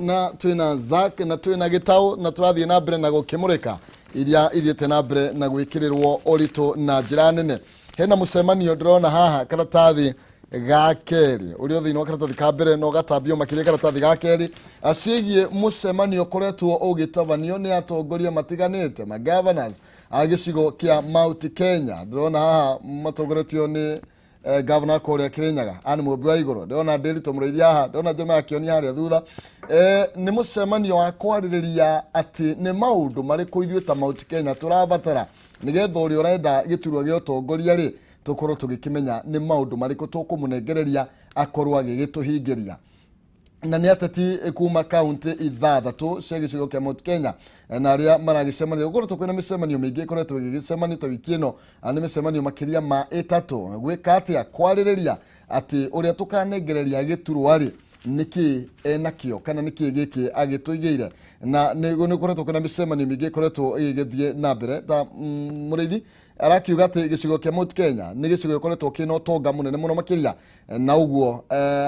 [SPEAKER 1] na twĩna Zack na twĩna Gĩtaũ na tũrathiĩ na mbere na gũkĩmũrĩka iria ithiĩte na mbere na gwĩkĩrĩrwo ũritũ na njĩra nene. Hena mũcemanio ndĩrona haha karatathi ga kerĩ, ũrĩa thĩinĩ wa karatathi ka mbere no gatambio makĩria karatathi ga kerĩ, ciĩgiĩ mũcemanio ũkoretwo ũgĩtabanio nĩ atongoria matiganĩte ma governors a gĩcigo kĩa Mount Kenya. Ndĩrona haha matongoretio nĩ governor kũrĩa Kirinyaga Anne Mũmbi wa Igũrũ, ndĩrona Ndiritu Mũrĩithi haha, ndĩrona Jeremiah Kĩoni harĩa thutha. Nĩ mũcemanio wa kwarĩrĩria atĩ nĩ maũndũ marĩkũ ithuĩ ta Mount Kenya tũrabatara nĩgetha ũrĩa ũrenda gĩturwa gĩa ũtongoria rĩ tũkorwo tũgĩkĩmenya nĩ maũndũ marĩkũ tũkũmũnengereria akorwo agĩgĩtũhingĩria. Na nĩ ateti kuma kaunti 6 cia gĩcigo kĩa Mount Kenya na arĩa maragĩcemania. Gũkoretwo kwĩna mĩcemanio mĩingĩ ĩkoretwo ĩgĩgĩcemanio ta wiki ĩno, nĩ mĩcemanio makĩria ma 3 gwĩka atĩa, kwarĩrĩria atĩ ũrĩa tũkanengereria gĩturwa rĩ nĩkĩ enakĩo kana nĩkĩ gĩkĩ agĩtũigĩire. Na nĩ gũkoretwo kwĩna mĩcemanio mĩingĩ ĩkoretwo ĩgĩthiĩ na mbere ta Mũrĩithi arakiuga atĩ gĩcigo kĩa Mount Kenya nĩ gĩcigo gĩkoretwo kĩna ũtonga mũnene mũno makĩria, na ũguo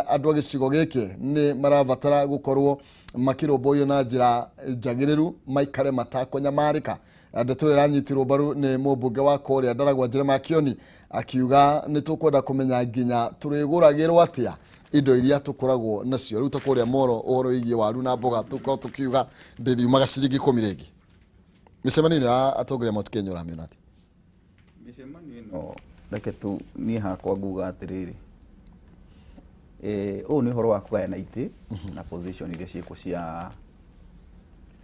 [SPEAKER 1] andũ a gĩcigo gĩkĩ nĩ marabatara gũkorwo makĩrũmbũiyo na njĩra njagĩrĩru maikare matakũnyamarĩka. Ndeto ĩrĩa ĩranyitirwo mbaru nĩ mũmbunge wa kũrĩa Ndaragwa Jeremiah Kĩoni akiuga nĩ tũkwenda kũmenya nginya tũrĩgũragĩrwo atĩa indo iria tũkoragwo nacio rĩu ta kũrĩa Moro ũhoro wĩgiĩ waru na mboga tũkorwo tũkiuga ndĩriumaga ciringi 10 rĩngĩ. Mĩcemanio ĩno ya atongoria Mount Kenya ũramĩona atĩa?
[SPEAKER 2] Mĩcemanio ĩno reke tu niĩ hakwa nguga atĩrĩrĩ, ũyũ nĩ ũhoro wa kũgayana itĩ na position iria ciĩkuo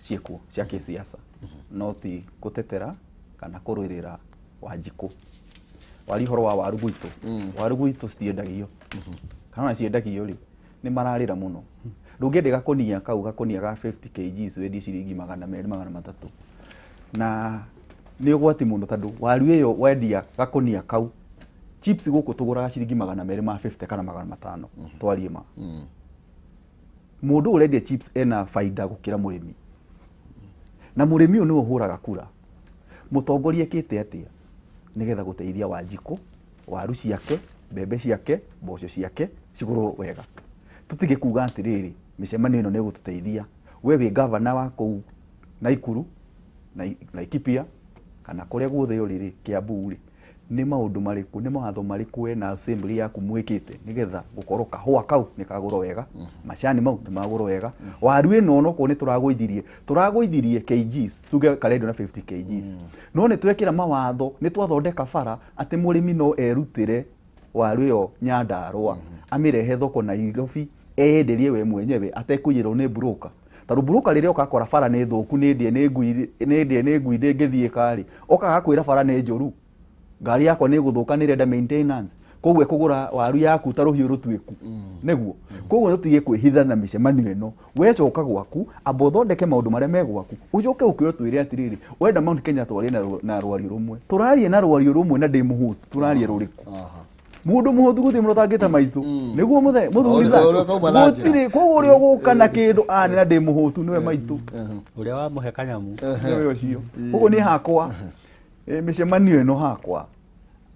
[SPEAKER 2] ciĩkuo cia kĩsiasa, no ti gũtetera kana kũrũĩrĩra Wanjikũ. Wari ũhoro wa waru gwitũ, waru gwitũ citiendagio kana ona ciendagio rĩ nĩ mararĩra mũno. Ndũngĩendia gakũnia kau, gakũnia ga 50 kgs wendie ciringi 200 300, na nĩ ũgwati mũno tondũ waru ĩyo wendia gakũnia kau chips gũkũ tũgũraga ciringi 250 kana 500, twarie ma. Mũndũ ũrendia chips ena baida gũkĩra mũrĩmi, na mũrĩmi ũyũ nĩwe ũhũraga kura. Mũtongoria ekĩte atĩa nĩgetha gũteithia Wanjikũ waru ciake, mbembe ciake, mboco ciake cigũrwo wega? Tũtige kuga atĩrĩrĩ mĩcemanio ĩno nĩ ĩgũtũteithia. We wĩ gavana wa kũu Naikuru, Laikipia kana kũrĩa guothe ũrĩ rĩ, Kiambu rĩ, nĩ maũndũ marĩkũ, nĩ mawatho marĩkũ we na assembly yaku mwĩkĩte nĩgetha gũkorwo kahũa kau nĩ kagũrwo wega, macani mau nĩ magũrwo wega, waru ĩno onokorwo nĩ tũragũithirie kgs, tuge karendio na 50 kgs, no nĩ twekĩra mawatho, nĩ twathondeka bara atĩ mũrĩmi no erutĩre waru ĩyo Nyandarũa amĩrehe thoko Nairobi eyenderie we mwenyewe atekũiyĩrwo nĩ broker. Tondũ broker rĩrĩa oka akora bara nĩ thũku, nĩ ndĩe nĩ ngui, nĩ ndĩe nĩ ngui ndĩngĩthiĩka rĩ, okaga kwĩra bara nĩ njũru, ngari yakwa nĩ ĩgũthũka, nĩ ĩrenda maintenance. Koguo ekũgũra waru yaku ta rũhiũ rũtuĩku. Nĩguo. Koguo tũtige kwĩhitha na mĩcemanio ĩno. We coka gwaku, amba ũthondeke maũndũ marĩa me gwaku, ũcoke ũkĩre ũtwĩre atĩrĩrĩ, wenda Mount Kenya twarie na rwario rũmwe. Tũrarie na rwario rũmwe na ndĩ mũhũtu, tũrarie rũrĩkũ? Mundu muhũtu gũtirĩ mũndũ ũtangĩta maitũ. Nĩguo mũthe mũthuri gũtirĩ. Koguo ũrĩa ũgũka na kĩndũ ane na ndĩ mũhũtu nĩwe maitũ.
[SPEAKER 3] Ũrĩa wamũhe kanyamu
[SPEAKER 2] nĩwe ũcio. Koguo niĩ hakwa mĩcemanio ĩno hakwa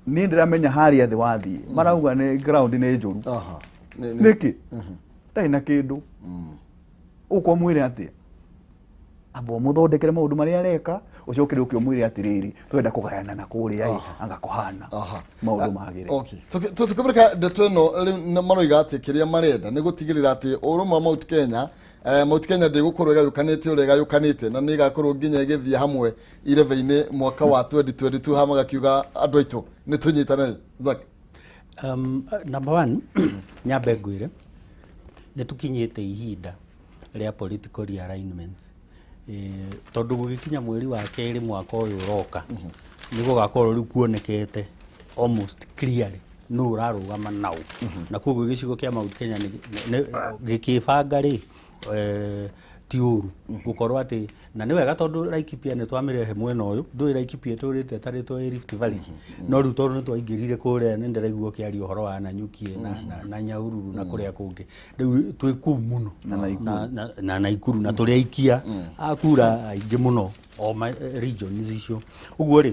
[SPEAKER 2] niĩ ndĩramenya harĩa thĩ wathiĩ marauga nĩ ground nĩ njũru. Nĩkĩ? Ndarĩ na kĩndũ. Ũkwa mwĩre atĩa? Amba ũmũthondekere maũndũ marĩa areka, ũcoke rĩu ũke ũmwĩre atĩrĩrĩ, twenda kũgayana na kũrĩa ĩ, anga kũhana maũndũ magĩre.
[SPEAKER 1] Okay. Tukĩmũrĩka ndeto ĩno rĩu maroiga atĩ kĩrĩa marenda nĩ gũtigĩrĩra atĩ ũrũmwe wa Mount Kenya, Mount Kenya ndĩgũkorwo ĩgayũkanĩte ũrĩa ĩgayũkanĩte na nĩ ĩgakorwo nginya ĩgĩthiĩ hamwe irebe-inĩ mwaka wa 2022. Haha magakiuga andũ aitũ nĩ tũnyitane. Zack.
[SPEAKER 3] Number one, nyambe ngwĩre nĩ tũkinyĩte ihinda rĩa political realignments. Tondũ gũgĩkinya mweri wa kerĩ mwaka ũyũ ũroka, nĩ gũgakorwo rĩu kuonekete almost clearly nũ ũrarũgama nau. Na koguo gĩcigo kĩa Mount Kenya gĩkĩbanga rĩ, ti ũru gũkorwo atĩ na nĩ wega tondũ Laikipia nĩ twamĩrehe mwena ũyũ. Ndũĩ Laikipia ĩtũrĩte ĩtarĩtwo ĩ Rift Valley, no rĩu tondũ nĩ twaingĩrire kũrĩa nĩ ndĩraigua ũkĩaria ũhoro wa Nanyuki na Nyahururu na kũrĩa kũngĩ, rĩu twĩ kũu mũno na Naikuru na tũrĩ aikia a kura aingĩ mũno o regions icio. Ũguo rĩ,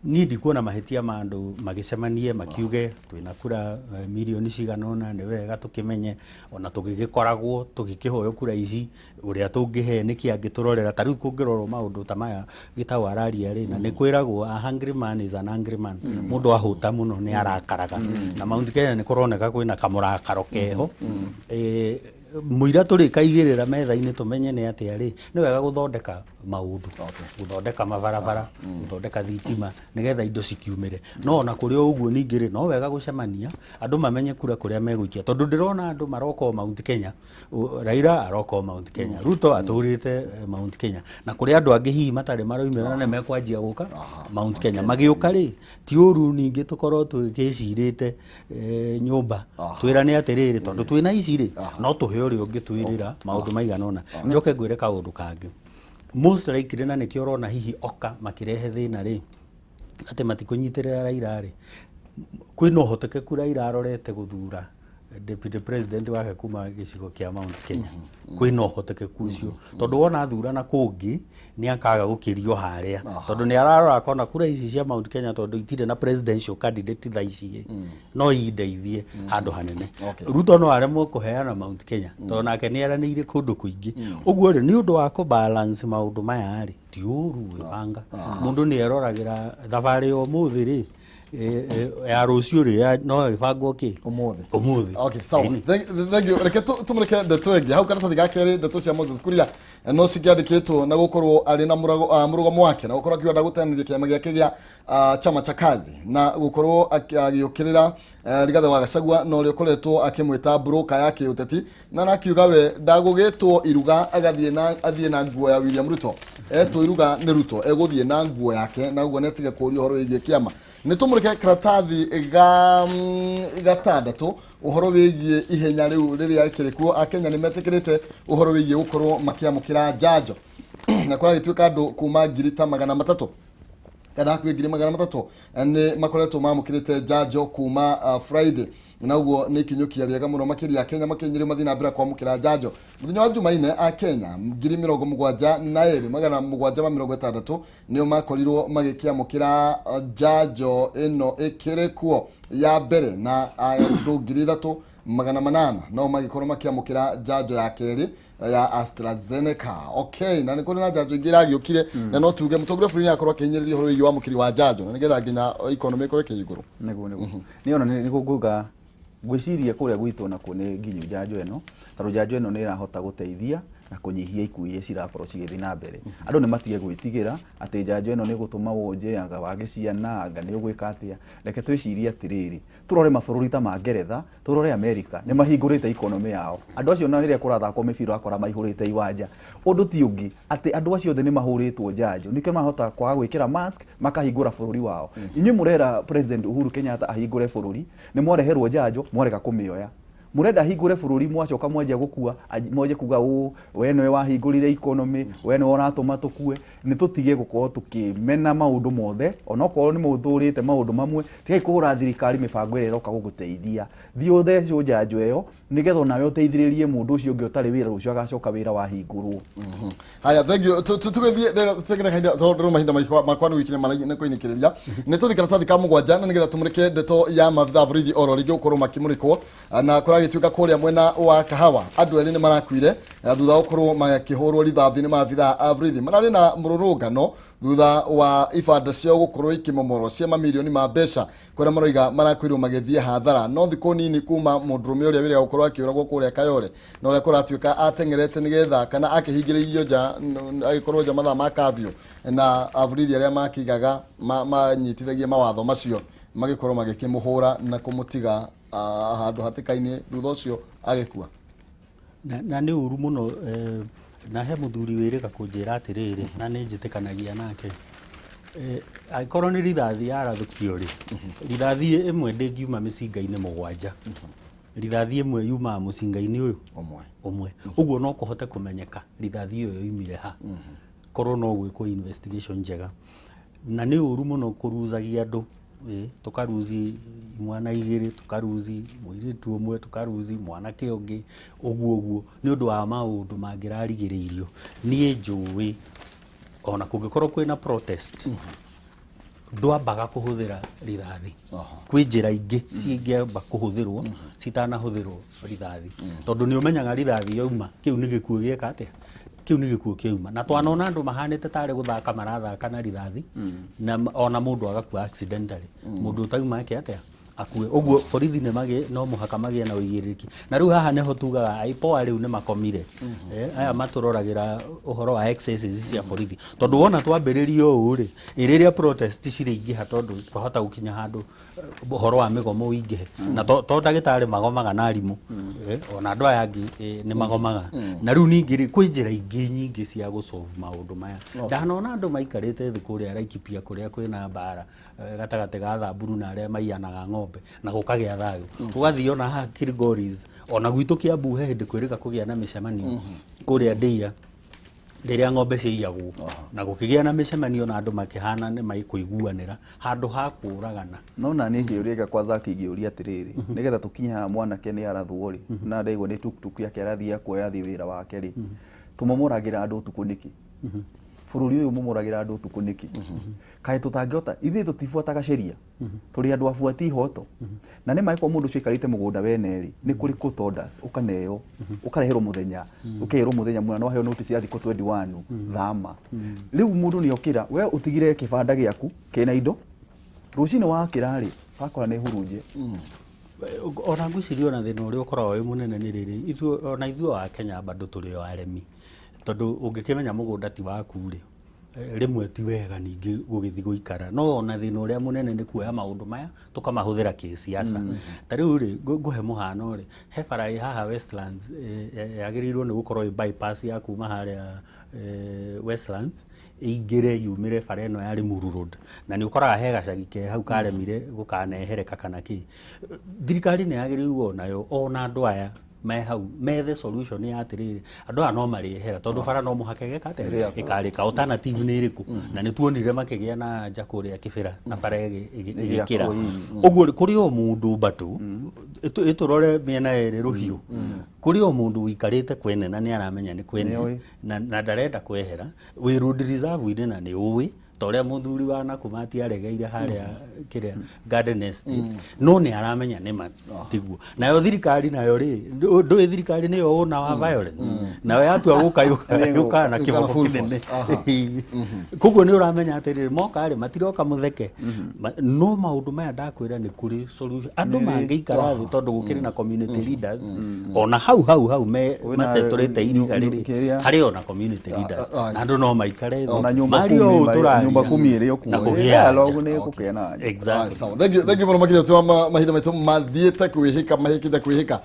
[SPEAKER 3] niĩ ndikuona mahĩtia ma andũ magĩcemanie makiuge twĩna kura mirioni cigana ũna, nĩ wega tũkĩmenye ona tũgĩgĩkoragwo tũgĩkĩhoyo kura ici ũrĩa tũngĩhe nĩkĩ angĩtũrorera. Ta rĩu kũngĩrorwo maũndũ ta maya Gĩtaũ araria rĩ, na nĩ kwĩragwo a hungry man is an angry man. Mũndũ ahũta mũno nĩ arakaraga, na Mount Kenya nĩ kũroneka kwĩna kamũrakaro keho. Mũira tũrĩkaigĩrĩra metha-inĩ tũmenye nĩ atĩa rĩ, nĩ wega gũthondeka maũndũ, gũthondeka mabarabara, gũthondeka thitima, nĩgetha indo cikiumĩre. No ona kũrĩ o ũguo ningĩ rĩ, no wega gũcemania andũ mamenye kura kũrĩa megũikia, tondũ ndĩrona andũ maroka o Mount Kenya. Raila aroka o Mount Kenya, Ruto atũrĩte Mount Kenya, na kũrĩ andũ angĩ hihi matarĩ maroimĩra na nĩ mekwanjia gũka Mount Kenya. Magĩũka rĩ, ti ũru ningĩ tũkorwo tũgĩcirĩte nyũmba twĩrane atĩrĩrĩ, tondũ twĩna ici rĩ, no tũhe ũrĩa ũngĩ twĩrĩra maũndũ maigana ũna. Njoke ngwĩre kaũndũ kangĩ, most likely, na nĩkĩo ũrona hihi oka makĩrehe thĩna rĩ, atĩ matikũnyitĩrĩra Raila rĩ, kwĩna ũhotekeku Raila arorete gũthura deputy president wake kuma gĩcigo kĩa Mount Kenya. Kwĩna ũhotekeku ũcio, tondũ wona athurana kũngĩ nĩ akaga gũkĩrio harĩa, tondũ nĩ ararora akona kura ici cia Mount Kenya, tondũ itirĩ na presidential candidate thaa ici ĩ, no indeithie handũ hanene. Ruto no aremwo kũheana Mount Kenya, tondũ nake nĩ eranĩire kũndũ kũingĩ. Ũguo rĩ, nĩ ũndũ wa kũbalance maũndũ maya rĩ, ti ũru gwĩbanga. Mũndũ nĩ eroragĩra thabarĩ ya ũmũthĩ rĩ, ya rũciũ rĩ, no ĩbangwo kĩ
[SPEAKER 1] Ũmũthĩ.
[SPEAKER 3] Ũmũthĩ.
[SPEAKER 1] Okay, sawa.
[SPEAKER 3] Ĩni.
[SPEAKER 1] Thank you. Reke tumureke ndeto ĩngĩ. Hau karatathi ga kerĩ, ndeto cia Moses Kuria no cingĩandĩkĩtwo na gũkorwo arĩ na mũrũgamo wake na gũkorwo akiuga ndagũteanĩria kĩama gĩake gĩa Chama cha Kazi na gũkorwo agĩũkĩrĩra Rigathĩ wa Gachagua na ũrĩa ũkoretwo akĩmwĩta broker ya kĩũteti, na arakiuga we ndagũgĩtwo iruga agathiĩ na athiĩ na nguo ya William Ruto, etwo iruga nĩ Ruto egũthiĩ na nguo yake, na ũguo nĩatige kũũria ũhoro wĩgiĩ kĩama. Nĩ tũmũrĩke karatathi ga gatandatũ, ũhoro wĩgiĩ ihenya rĩu rĩrĩa rĩkĩrĩ kuo. Akenya nĩ metĩkĩrĩte ũhoro wĩgiĩ gũkorwo makĩamũkĩra njanjo, na kũragĩtuĩka andũ kuma 300,000 kana hakuhĩ 300,000 nĩ makoretwo mamũkĩrĩte njanjo kuma Friday, na ũguo nĩ ikinyũkia rĩega mũno makĩria. Kenya makĩnyĩrĩ mathiĩ na mbere kwamũkĩra njanjo. Mũthenya wa Jumaine a Kenya 72,760 nĩo makorirwo magĩkĩamũkĩra njanjo ĩno ĩkĩrĩ kuo ya mbere, na andũ 3,800 no magĩkorwo makĩamũkĩra njanjo ya kerĩ ya AstraZeneca. Okay, na nĩ kũrĩ na njanjo ingĩ iragĩũkire, na no tuge mũtongoria wa bũrũri nĩ akorwo akĩhinyĩrĩria ũhoro wĩgiĩ wamũkĩri wa njanjo na nĩgetha nginya economy ĩkorwo ĩkĩ igũrũ.
[SPEAKER 2] Nĩguo nĩ ona nĩ nguga ngwĩciria kũrĩa gwitũ nakuo nĩ nginyu njanjo ĩno, tondũ njanjo ĩno nĩ ĩrahota gũteithia na kũnyihia ikuũ iria cirakorwo cigĩthiĩ na mbere. Andũ nĩ matige gwĩtigĩra atĩ njanjo ĩno nĩ ĩgũtũma wonje, anga wage ciana, anga nĩ ũgwĩka atĩa. Reke twĩcirie atĩrĩrĩ, tũrore mabũrũri ta ma Ngeretha, tũrore Amerika, nĩ mahingũrĩte economy yao. Andũ acio na rĩrĩa kũrathakwo mĩbira ũrakora maihũrĩte iwanja. Ũndũ ti ũngĩ atĩ andũ acio othe nĩ mahũrĩtwo njanjo, nĩkĩo marahota kwaga gwĩkĩra mask makahingũra bũrũri wao. Inyuĩ mũrera President Uhuru Kenyatta ahingũre bũrũri, nĩ mwareherwo njanjo mwarega kũmĩoya. Mũrenda ahingũre bũrũri mwacoka mwanjia gũkua, mwanjie kuga ũ we nĩwe wahingũrire economy, we nĩwe ũratũma tũkue. Nĩ tũtige gũkorwo tũkĩmena maũndũ mothe, onokorwo nĩ mũthũrĩte maũndũ mamwe, tigai kũhũra thirikari mĩbango ĩrĩa ĩroka gũgũteithia. Thiĩ ũthecwo njanjo ĩyo nĩgetha onawe ũteithĩrĩrie mũndũ ũcio ũngĩ ũtarĩ wĩra rũciũ agacoka wĩra wahingũrwo.
[SPEAKER 1] Haya, thank you. Tugĩthiĩ tũgĩre kahinda tondũ ndĩrona mahinda makwa nĩ gũikinya nĩ kũinĩkĩrĩria. Nĩ tũthiĩ karatathi ka 7 na nĩgetha tũmũrĩke ndeto ya maabithaa a borithi oro rĩngĩ gũkorwo makĩmũrĩkwo. Na kũragĩtuĩka kũrĩa mwena wa Kahawa andũ erĩ nĩ marakuire thutha wa gũkorwo makĩhũrwo rithathi nĩ maabithaa a borithi. Mararĩ na mũrũrũngano thutha wa ibanda ciao gũkorwo ikĩmomorwo cia mamirioni ma mbeca kũrĩa maroiga marakorirwo magĩthiĩ hathara. No thikũ nini kuma mũndũrũme ũrĩa wĩrĩga gũkorwo akĩũragwo kũrĩa Kayole na ũrĩa kũratuĩka ateng'erete nĩgetha kana akĩhingĩrĩirio nja, agĩkorwo nja mathaa ma curfew, na aborithi arĩa makĩigaga manyitithagia mawatho macio magĩkorwo magĩkĩmũhũra na kũmũtiga handũ hatĩka-inĩ, thutha ũcio agĩkua.
[SPEAKER 3] Na nĩ ũru mũno, na he mũthuri wĩrĩga kũnjĩra atĩrĩrĩ, na nĩ njĩtĩkanagia nake. Angĩkorwo nĩ rithathi yarathũkio rĩ, rithathi ĩmwe ndĩngiuma mĩcinga-inĩ 7. Rithathi ĩmwe yumaga mũcinga-inĩ ũyũ ũmwe. Ũguo no kũhote kũmenyeka rithathi ĩyo yoimire ha. Korwo no gwĩkwo investigation njega. Na nĩ ũru mũno kũrucagia andũ, tũkaruci mwana 2, tũkaruci mũirĩtu ũmwe, tũkaruci mwanake ũngĩ, ũguo ũguo, nĩ ũndũ wa maũndũ mangĩrarigĩrĩirio. Niĩ njũĩ ona kũngĩkorwo kwĩna protest, ndwambaga kũhũthĩra rithathi. Kwĩ njĩra ingĩ cingĩamba kũhũthĩrwo citanahũthĩrwo rithathi, tondũ nĩ ũmenyaga rithathi yauma kĩu nĩ gĩkuũ gĩeka atĩa, kĩu nĩ gĩkuũ kĩauma. Na twanona andũ mahanĩte tarĩ gũthaka marathaka na rithathi, na ona mũndũ agakua accidentally, mũndũ ũtauma eke atĩa akue. Ũguo borithi nĩ no mũhaka magĩe na ũigĩrĩrĩki. Na rĩu haha nĩho tugaga IPOA rĩu nĩ makomire. Aya matũroragĩra ũhoro wa excesses cia borithi, tondũ wona twambĩrĩria ũũ rĩ, rĩrĩa protest cirĩingĩha, tondũ twahota gũkinya handũ ũhoro wa mĩgomo ũingĩhe. Na to ndagĩtarĩ magomaga na arimũ, ona andũ aya angĩ nĩ magomaga. Na rĩu ningĩ rĩ, kwĩ njĩra ingĩ nyingĩ cia gũsolve maũndũ maya. Ndanona andũ maikarĩte thĩ kũrĩa Laikipia kũrĩa kwĩna mbara gatagatĩ ga Thamburu na arĩa maiyanaga ng'ombe, na gũkagĩa thayũ. Gũgathiĩ ona haha Kilgoris, ona gwitũ Kiambu he hĩndĩ kwĩrĩga kũgĩa na mĩcemanio kũrĩa Ndĩia rĩrĩa ng'ombe ciaiyagwo, na gũkĩgĩa na mĩcemanio na andũ makĩhana nĩ maikũiguanĩra handũ ha kũũragana.
[SPEAKER 2] No na niĩ ngĩũria kwa Zaki ngĩũria atĩrĩrĩ, nĩgetha tũkinye haha mwanake nĩ arathwo rĩ, na ndaigua nĩ tuktuk yake arathiĩ akuoya athiĩ wĩra wake rĩ, tũmomoragĩra andũ ũtukũ nĩkĩ? Bũrũri ũyũ ũmomoragĩra andũ ũtukũ nĩkĩ? Kaĩ tũtangĩhota, ithuĩ tũtibuataga sheria, tũrĩ andũ abuati ihoto. Na nĩ maĩkorwo mũndũ ũcio aikarĩte mũgũnda wene rĩ, nĩ kũrĩ court orders, ũkaneo, ũkareherwo mũthenya, ũkerwo mũthenya mũna, no waheo notice ya thikũ 21, thama. Rĩu mũndũ nĩ okĩra, we ũtigire kĩbanda gĩaku kĩna indo, rũcinĩ wakĩra rĩ, wakora nĩ hurunje.
[SPEAKER 3] Ona ngwĩciria ona thĩna ũrĩa ũkoragwo wĩ mũnene nĩ rĩrĩ, ona ithuĩ a Kenya bado tũrĩ o aremi, tondũ ũngĩkĩmenya mũgũnda ti waku rĩ, rĩmwe ti wega ningĩ gũgĩthiĩ gũikara. No ona thĩna ũrĩa mũnene nĩ kuoya maũndũ maya tũkamahũthĩra kĩsiasa. Ta rĩu rĩ, ngũhe mũhano rĩ, he bara ĩ haha Westlands, yagĩrĩirwo nĩ gũkorwo ĩ bypass ya kuma harĩa Westlands ĩingĩre yumĩre bara ĩno ya Limuru Road, na nĩ ũkoraga he gacagi ke hau karemire gũkanehereka kana kĩ. Thirikari nĩ yagĩrĩirwo nayo ona andũ aya me hau methe solution ya atĩrĩrĩ, andũ aya no marĩehera tondũ bara no mũhaka ĩgeka atĩa, ĩkarĩka. Alternative nĩ ĩrĩkũ? Na nĩ tuonire makĩgĩa na nja kũrĩa Kĩbĩra na bara ĩgĩkĩra. Ũguo kũrĩ o mũndũ bado ĩtũrore mĩena ĩrĩ rũhiũ, kũrĩ o mũndũ ũikarĩte kwene na nĩ aramenya nĩ kwene na ndarenda kwehera, wĩ road reserve-inĩ na nĩ ũĩ Ta ũrĩa mũthuri wa Nakumatt aregeire harĩa kĩrĩa Garden Estate, no nĩ aramenya nĩ tiguo. Nayo thirikari nayo rĩ, ndũĩ thirikari nĩyo ũna wa violence, nayo yatua gũka yũkaga na
[SPEAKER 1] Yũkaga na
[SPEAKER 3] kĩboko
[SPEAKER 1] full
[SPEAKER 3] kĩnene.
[SPEAKER 1] force. Aha.
[SPEAKER 3] Koguo nĩ ũramenya atĩrĩrĩ, moka rĩ, matiroka mũtheke. No maũndũ maya ndakwĩra nĩ kũrĩ solution andũ mangĩikara thĩ, tondũ gũkĩrĩ na community leaders ona hau hau hau me
[SPEAKER 2] Kwĩna
[SPEAKER 3] macetũrĩte iriga rĩrĩ
[SPEAKER 2] kĩrĩa-
[SPEAKER 3] harĩ ona community leaders, na andũ no maikare thĩ
[SPEAKER 2] Ona nyumba
[SPEAKER 3] mario
[SPEAKER 2] kumi
[SPEAKER 3] ũũ tũraria
[SPEAKER 2] nyumba kumi ĩrĩ o kuo.
[SPEAKER 3] Na kũgĩa
[SPEAKER 2] Dialogue
[SPEAKER 3] anja.
[SPEAKER 2] nĩ kũgĩa na anja.
[SPEAKER 3] Exactly.
[SPEAKER 1] Sawa, thank you, thank you mũno makĩria. Twa mahinda maitũ mathiĩte kwĩhĩka, mahĩkĩte kwĩhĩka,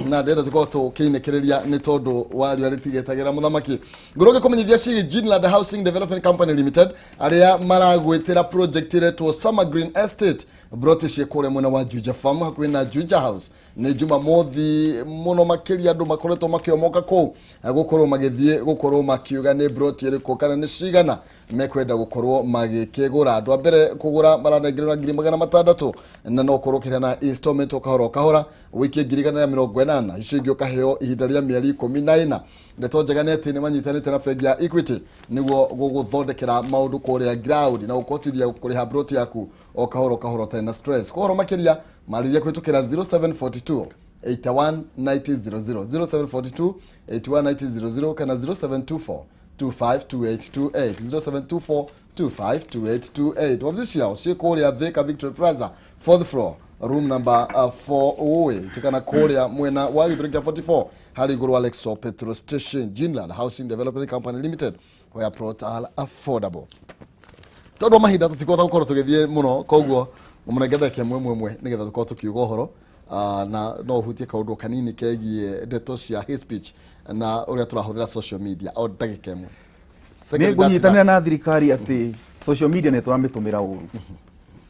[SPEAKER 1] na ndĩrenda tũkorwo tũkĩinĩkĩrĩria nĩ tondũ wa riũa rĩtigĩtagĩra mũthamaki. Ngũrũge kũmenyithia ciĩgiĩ Ginland Housing Development Company Limited, arĩa maragwĩtĩra project ĩretwo Summer Green Estate, broti ciĩ kũrĩa mwena wa Juja Farm hakuhĩ na Juja House. Nĩ Jumamothi mũno makĩria andũ makoretwo makĩomoka kũu, gũkorwo magĩthiĩ gũkorwo makiuga nĩ broti ĩrĩkũ kana nĩ cigana mekwenda gũkorwo magĩkĩgũra. Andũ a mbere kũgũra maranengerwo na 600,000, na no ũkorwo ũkĩrĩha na installment o kahora o kahora, ũikie 180,000, icio ingĩ ũkaheo ihinda rĩa mĩeri 14. Ndeto njega nĩ atĩ nĩ manyitanĩte na bengi ya Equity nĩguo gũgũthondekera maũndũ kũrĩa ground na gũkũhotithia kũrĩha broti yaku o kahora o kahora ũtarĩ na stress. Kwa ũhoro makĩria marĩria kũhĩtũkĩra 0742 819000, 0742 819000 kana 0724 252828, 0724 252828. Wabici ciao ciĩ kũrĩa Thika Victory Plaza, fourth floor, room number 408, kana kũrĩa mwena wa Gĩthũri kĩa 44 harĩ igũrũ wa Lexo petrol station. Ginland Housing Development Company Limited, where plots are affordable. Tondũ wa mahinda tũtikũhota gũkorwo tũgĩthiĩ mũno, koguo mũnenge ndagĩka ĩmwe ĩmwe ĩmwe nĩgetha tũkorwo tũkiuga ũhoro. Na no ũhutie kaũndũ kanini kegiĩ ndeto cia hate speech na ũrĩa tũrahũthĩra social media, o ndagĩka ĩmwe.
[SPEAKER 2] Nĩ ngũnyitanĩra na thirikari atĩ social media nĩ tũramĩtũmĩra ũru,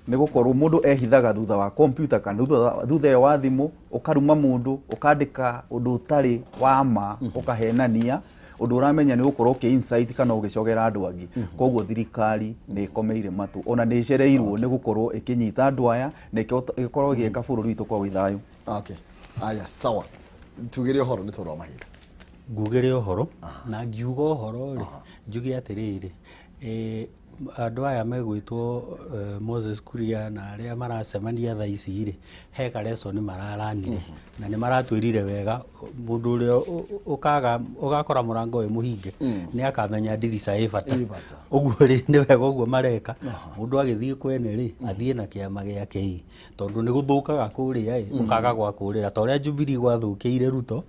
[SPEAKER 2] nĩ gũkorwo mũndũ ehithaga thutha wa computer kana thutha ĩyo wa thimũ, ũkaruma mũndũ, ũkandĩka ũndũ ũtarĩ wa ma, ũkahenania ũndũ ũramenya nĩ ũgũkorwo ũkĩ insight kana ũgĩcogera andũ angĩ. Koguo thirikari nĩ ĩkomeire matũ, ona nĩ ĩcereirwo nĩ gũkorwo ĩkĩnyita andũ aya na ĩkorwo ĩgĩka bũrũri witũ kwa wĩ thayũ.
[SPEAKER 1] Okay, aya, sawa, tugĩre ũhoro nĩ tondũ wa mahinda.
[SPEAKER 3] Ngugĩre ũhoro na ngiuga ũhoro rĩ, njuge atĩrĩrĩ, andũ aya megwĩtwo Moses Kuria na arĩa maracemania thaa ici rĩ, he kareco nĩ mararanire na nĩ maratwĩrire wega mũndũ ũrĩa ũkaga ũgakora mũrango wĩ mũhinge nĩ akamenya ndirica ĩ bata.
[SPEAKER 1] Ĩ bata.
[SPEAKER 3] Ũguo rĩ, nĩ wega ũguo mareka, mũndũ agĩthiĩ kwene rĩ, athiĩ na kĩama gĩake ĩ, tondũ nĩ gũthũkaga kũrĩa ĩ, ũkaga gwa kũrĩra, ta ũrĩa Jubilee gwathũkĩire Ruto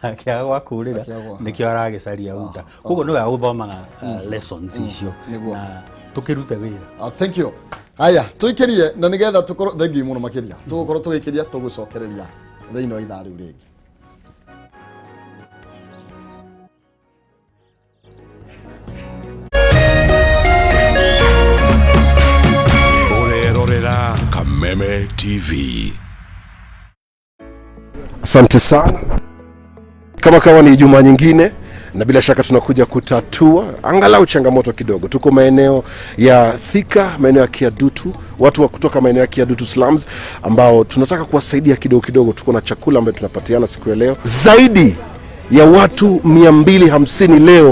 [SPEAKER 3] akĩaga gwa kũrĩra.
[SPEAKER 1] Akĩaga gwa-
[SPEAKER 3] Nĩkĩo aragĩcaria UDA. Koguo nĩ wega gũthomaga lessons icio
[SPEAKER 1] Nĩguo.
[SPEAKER 3] na tũkĩrute wĩra.
[SPEAKER 1] Thank you. Haya, tũikĩrie na nĩgetha tũkorwo thank you mũno makĩria, tũgũkorwo tũgĩkĩria, tũgũcokereria thĩinĩ wa ithaa rĩu rĩngĩ.
[SPEAKER 4] Ũrerorera Kameme TV.
[SPEAKER 5] Asante sana. Kama kawa ni Ijumaa nyingine, na bila shaka tunakuja kutatua angalau changamoto kidogo. Tuko maeneo ya Thika, maeneo ya Kiadutu, watu wa kutoka maeneo ya Kiadutu slums ambao tunataka kuwasaidia kidogo kidogo. Tuko na chakula ambayo tunapatiana siku ya leo, zaidi ya watu 250 leo.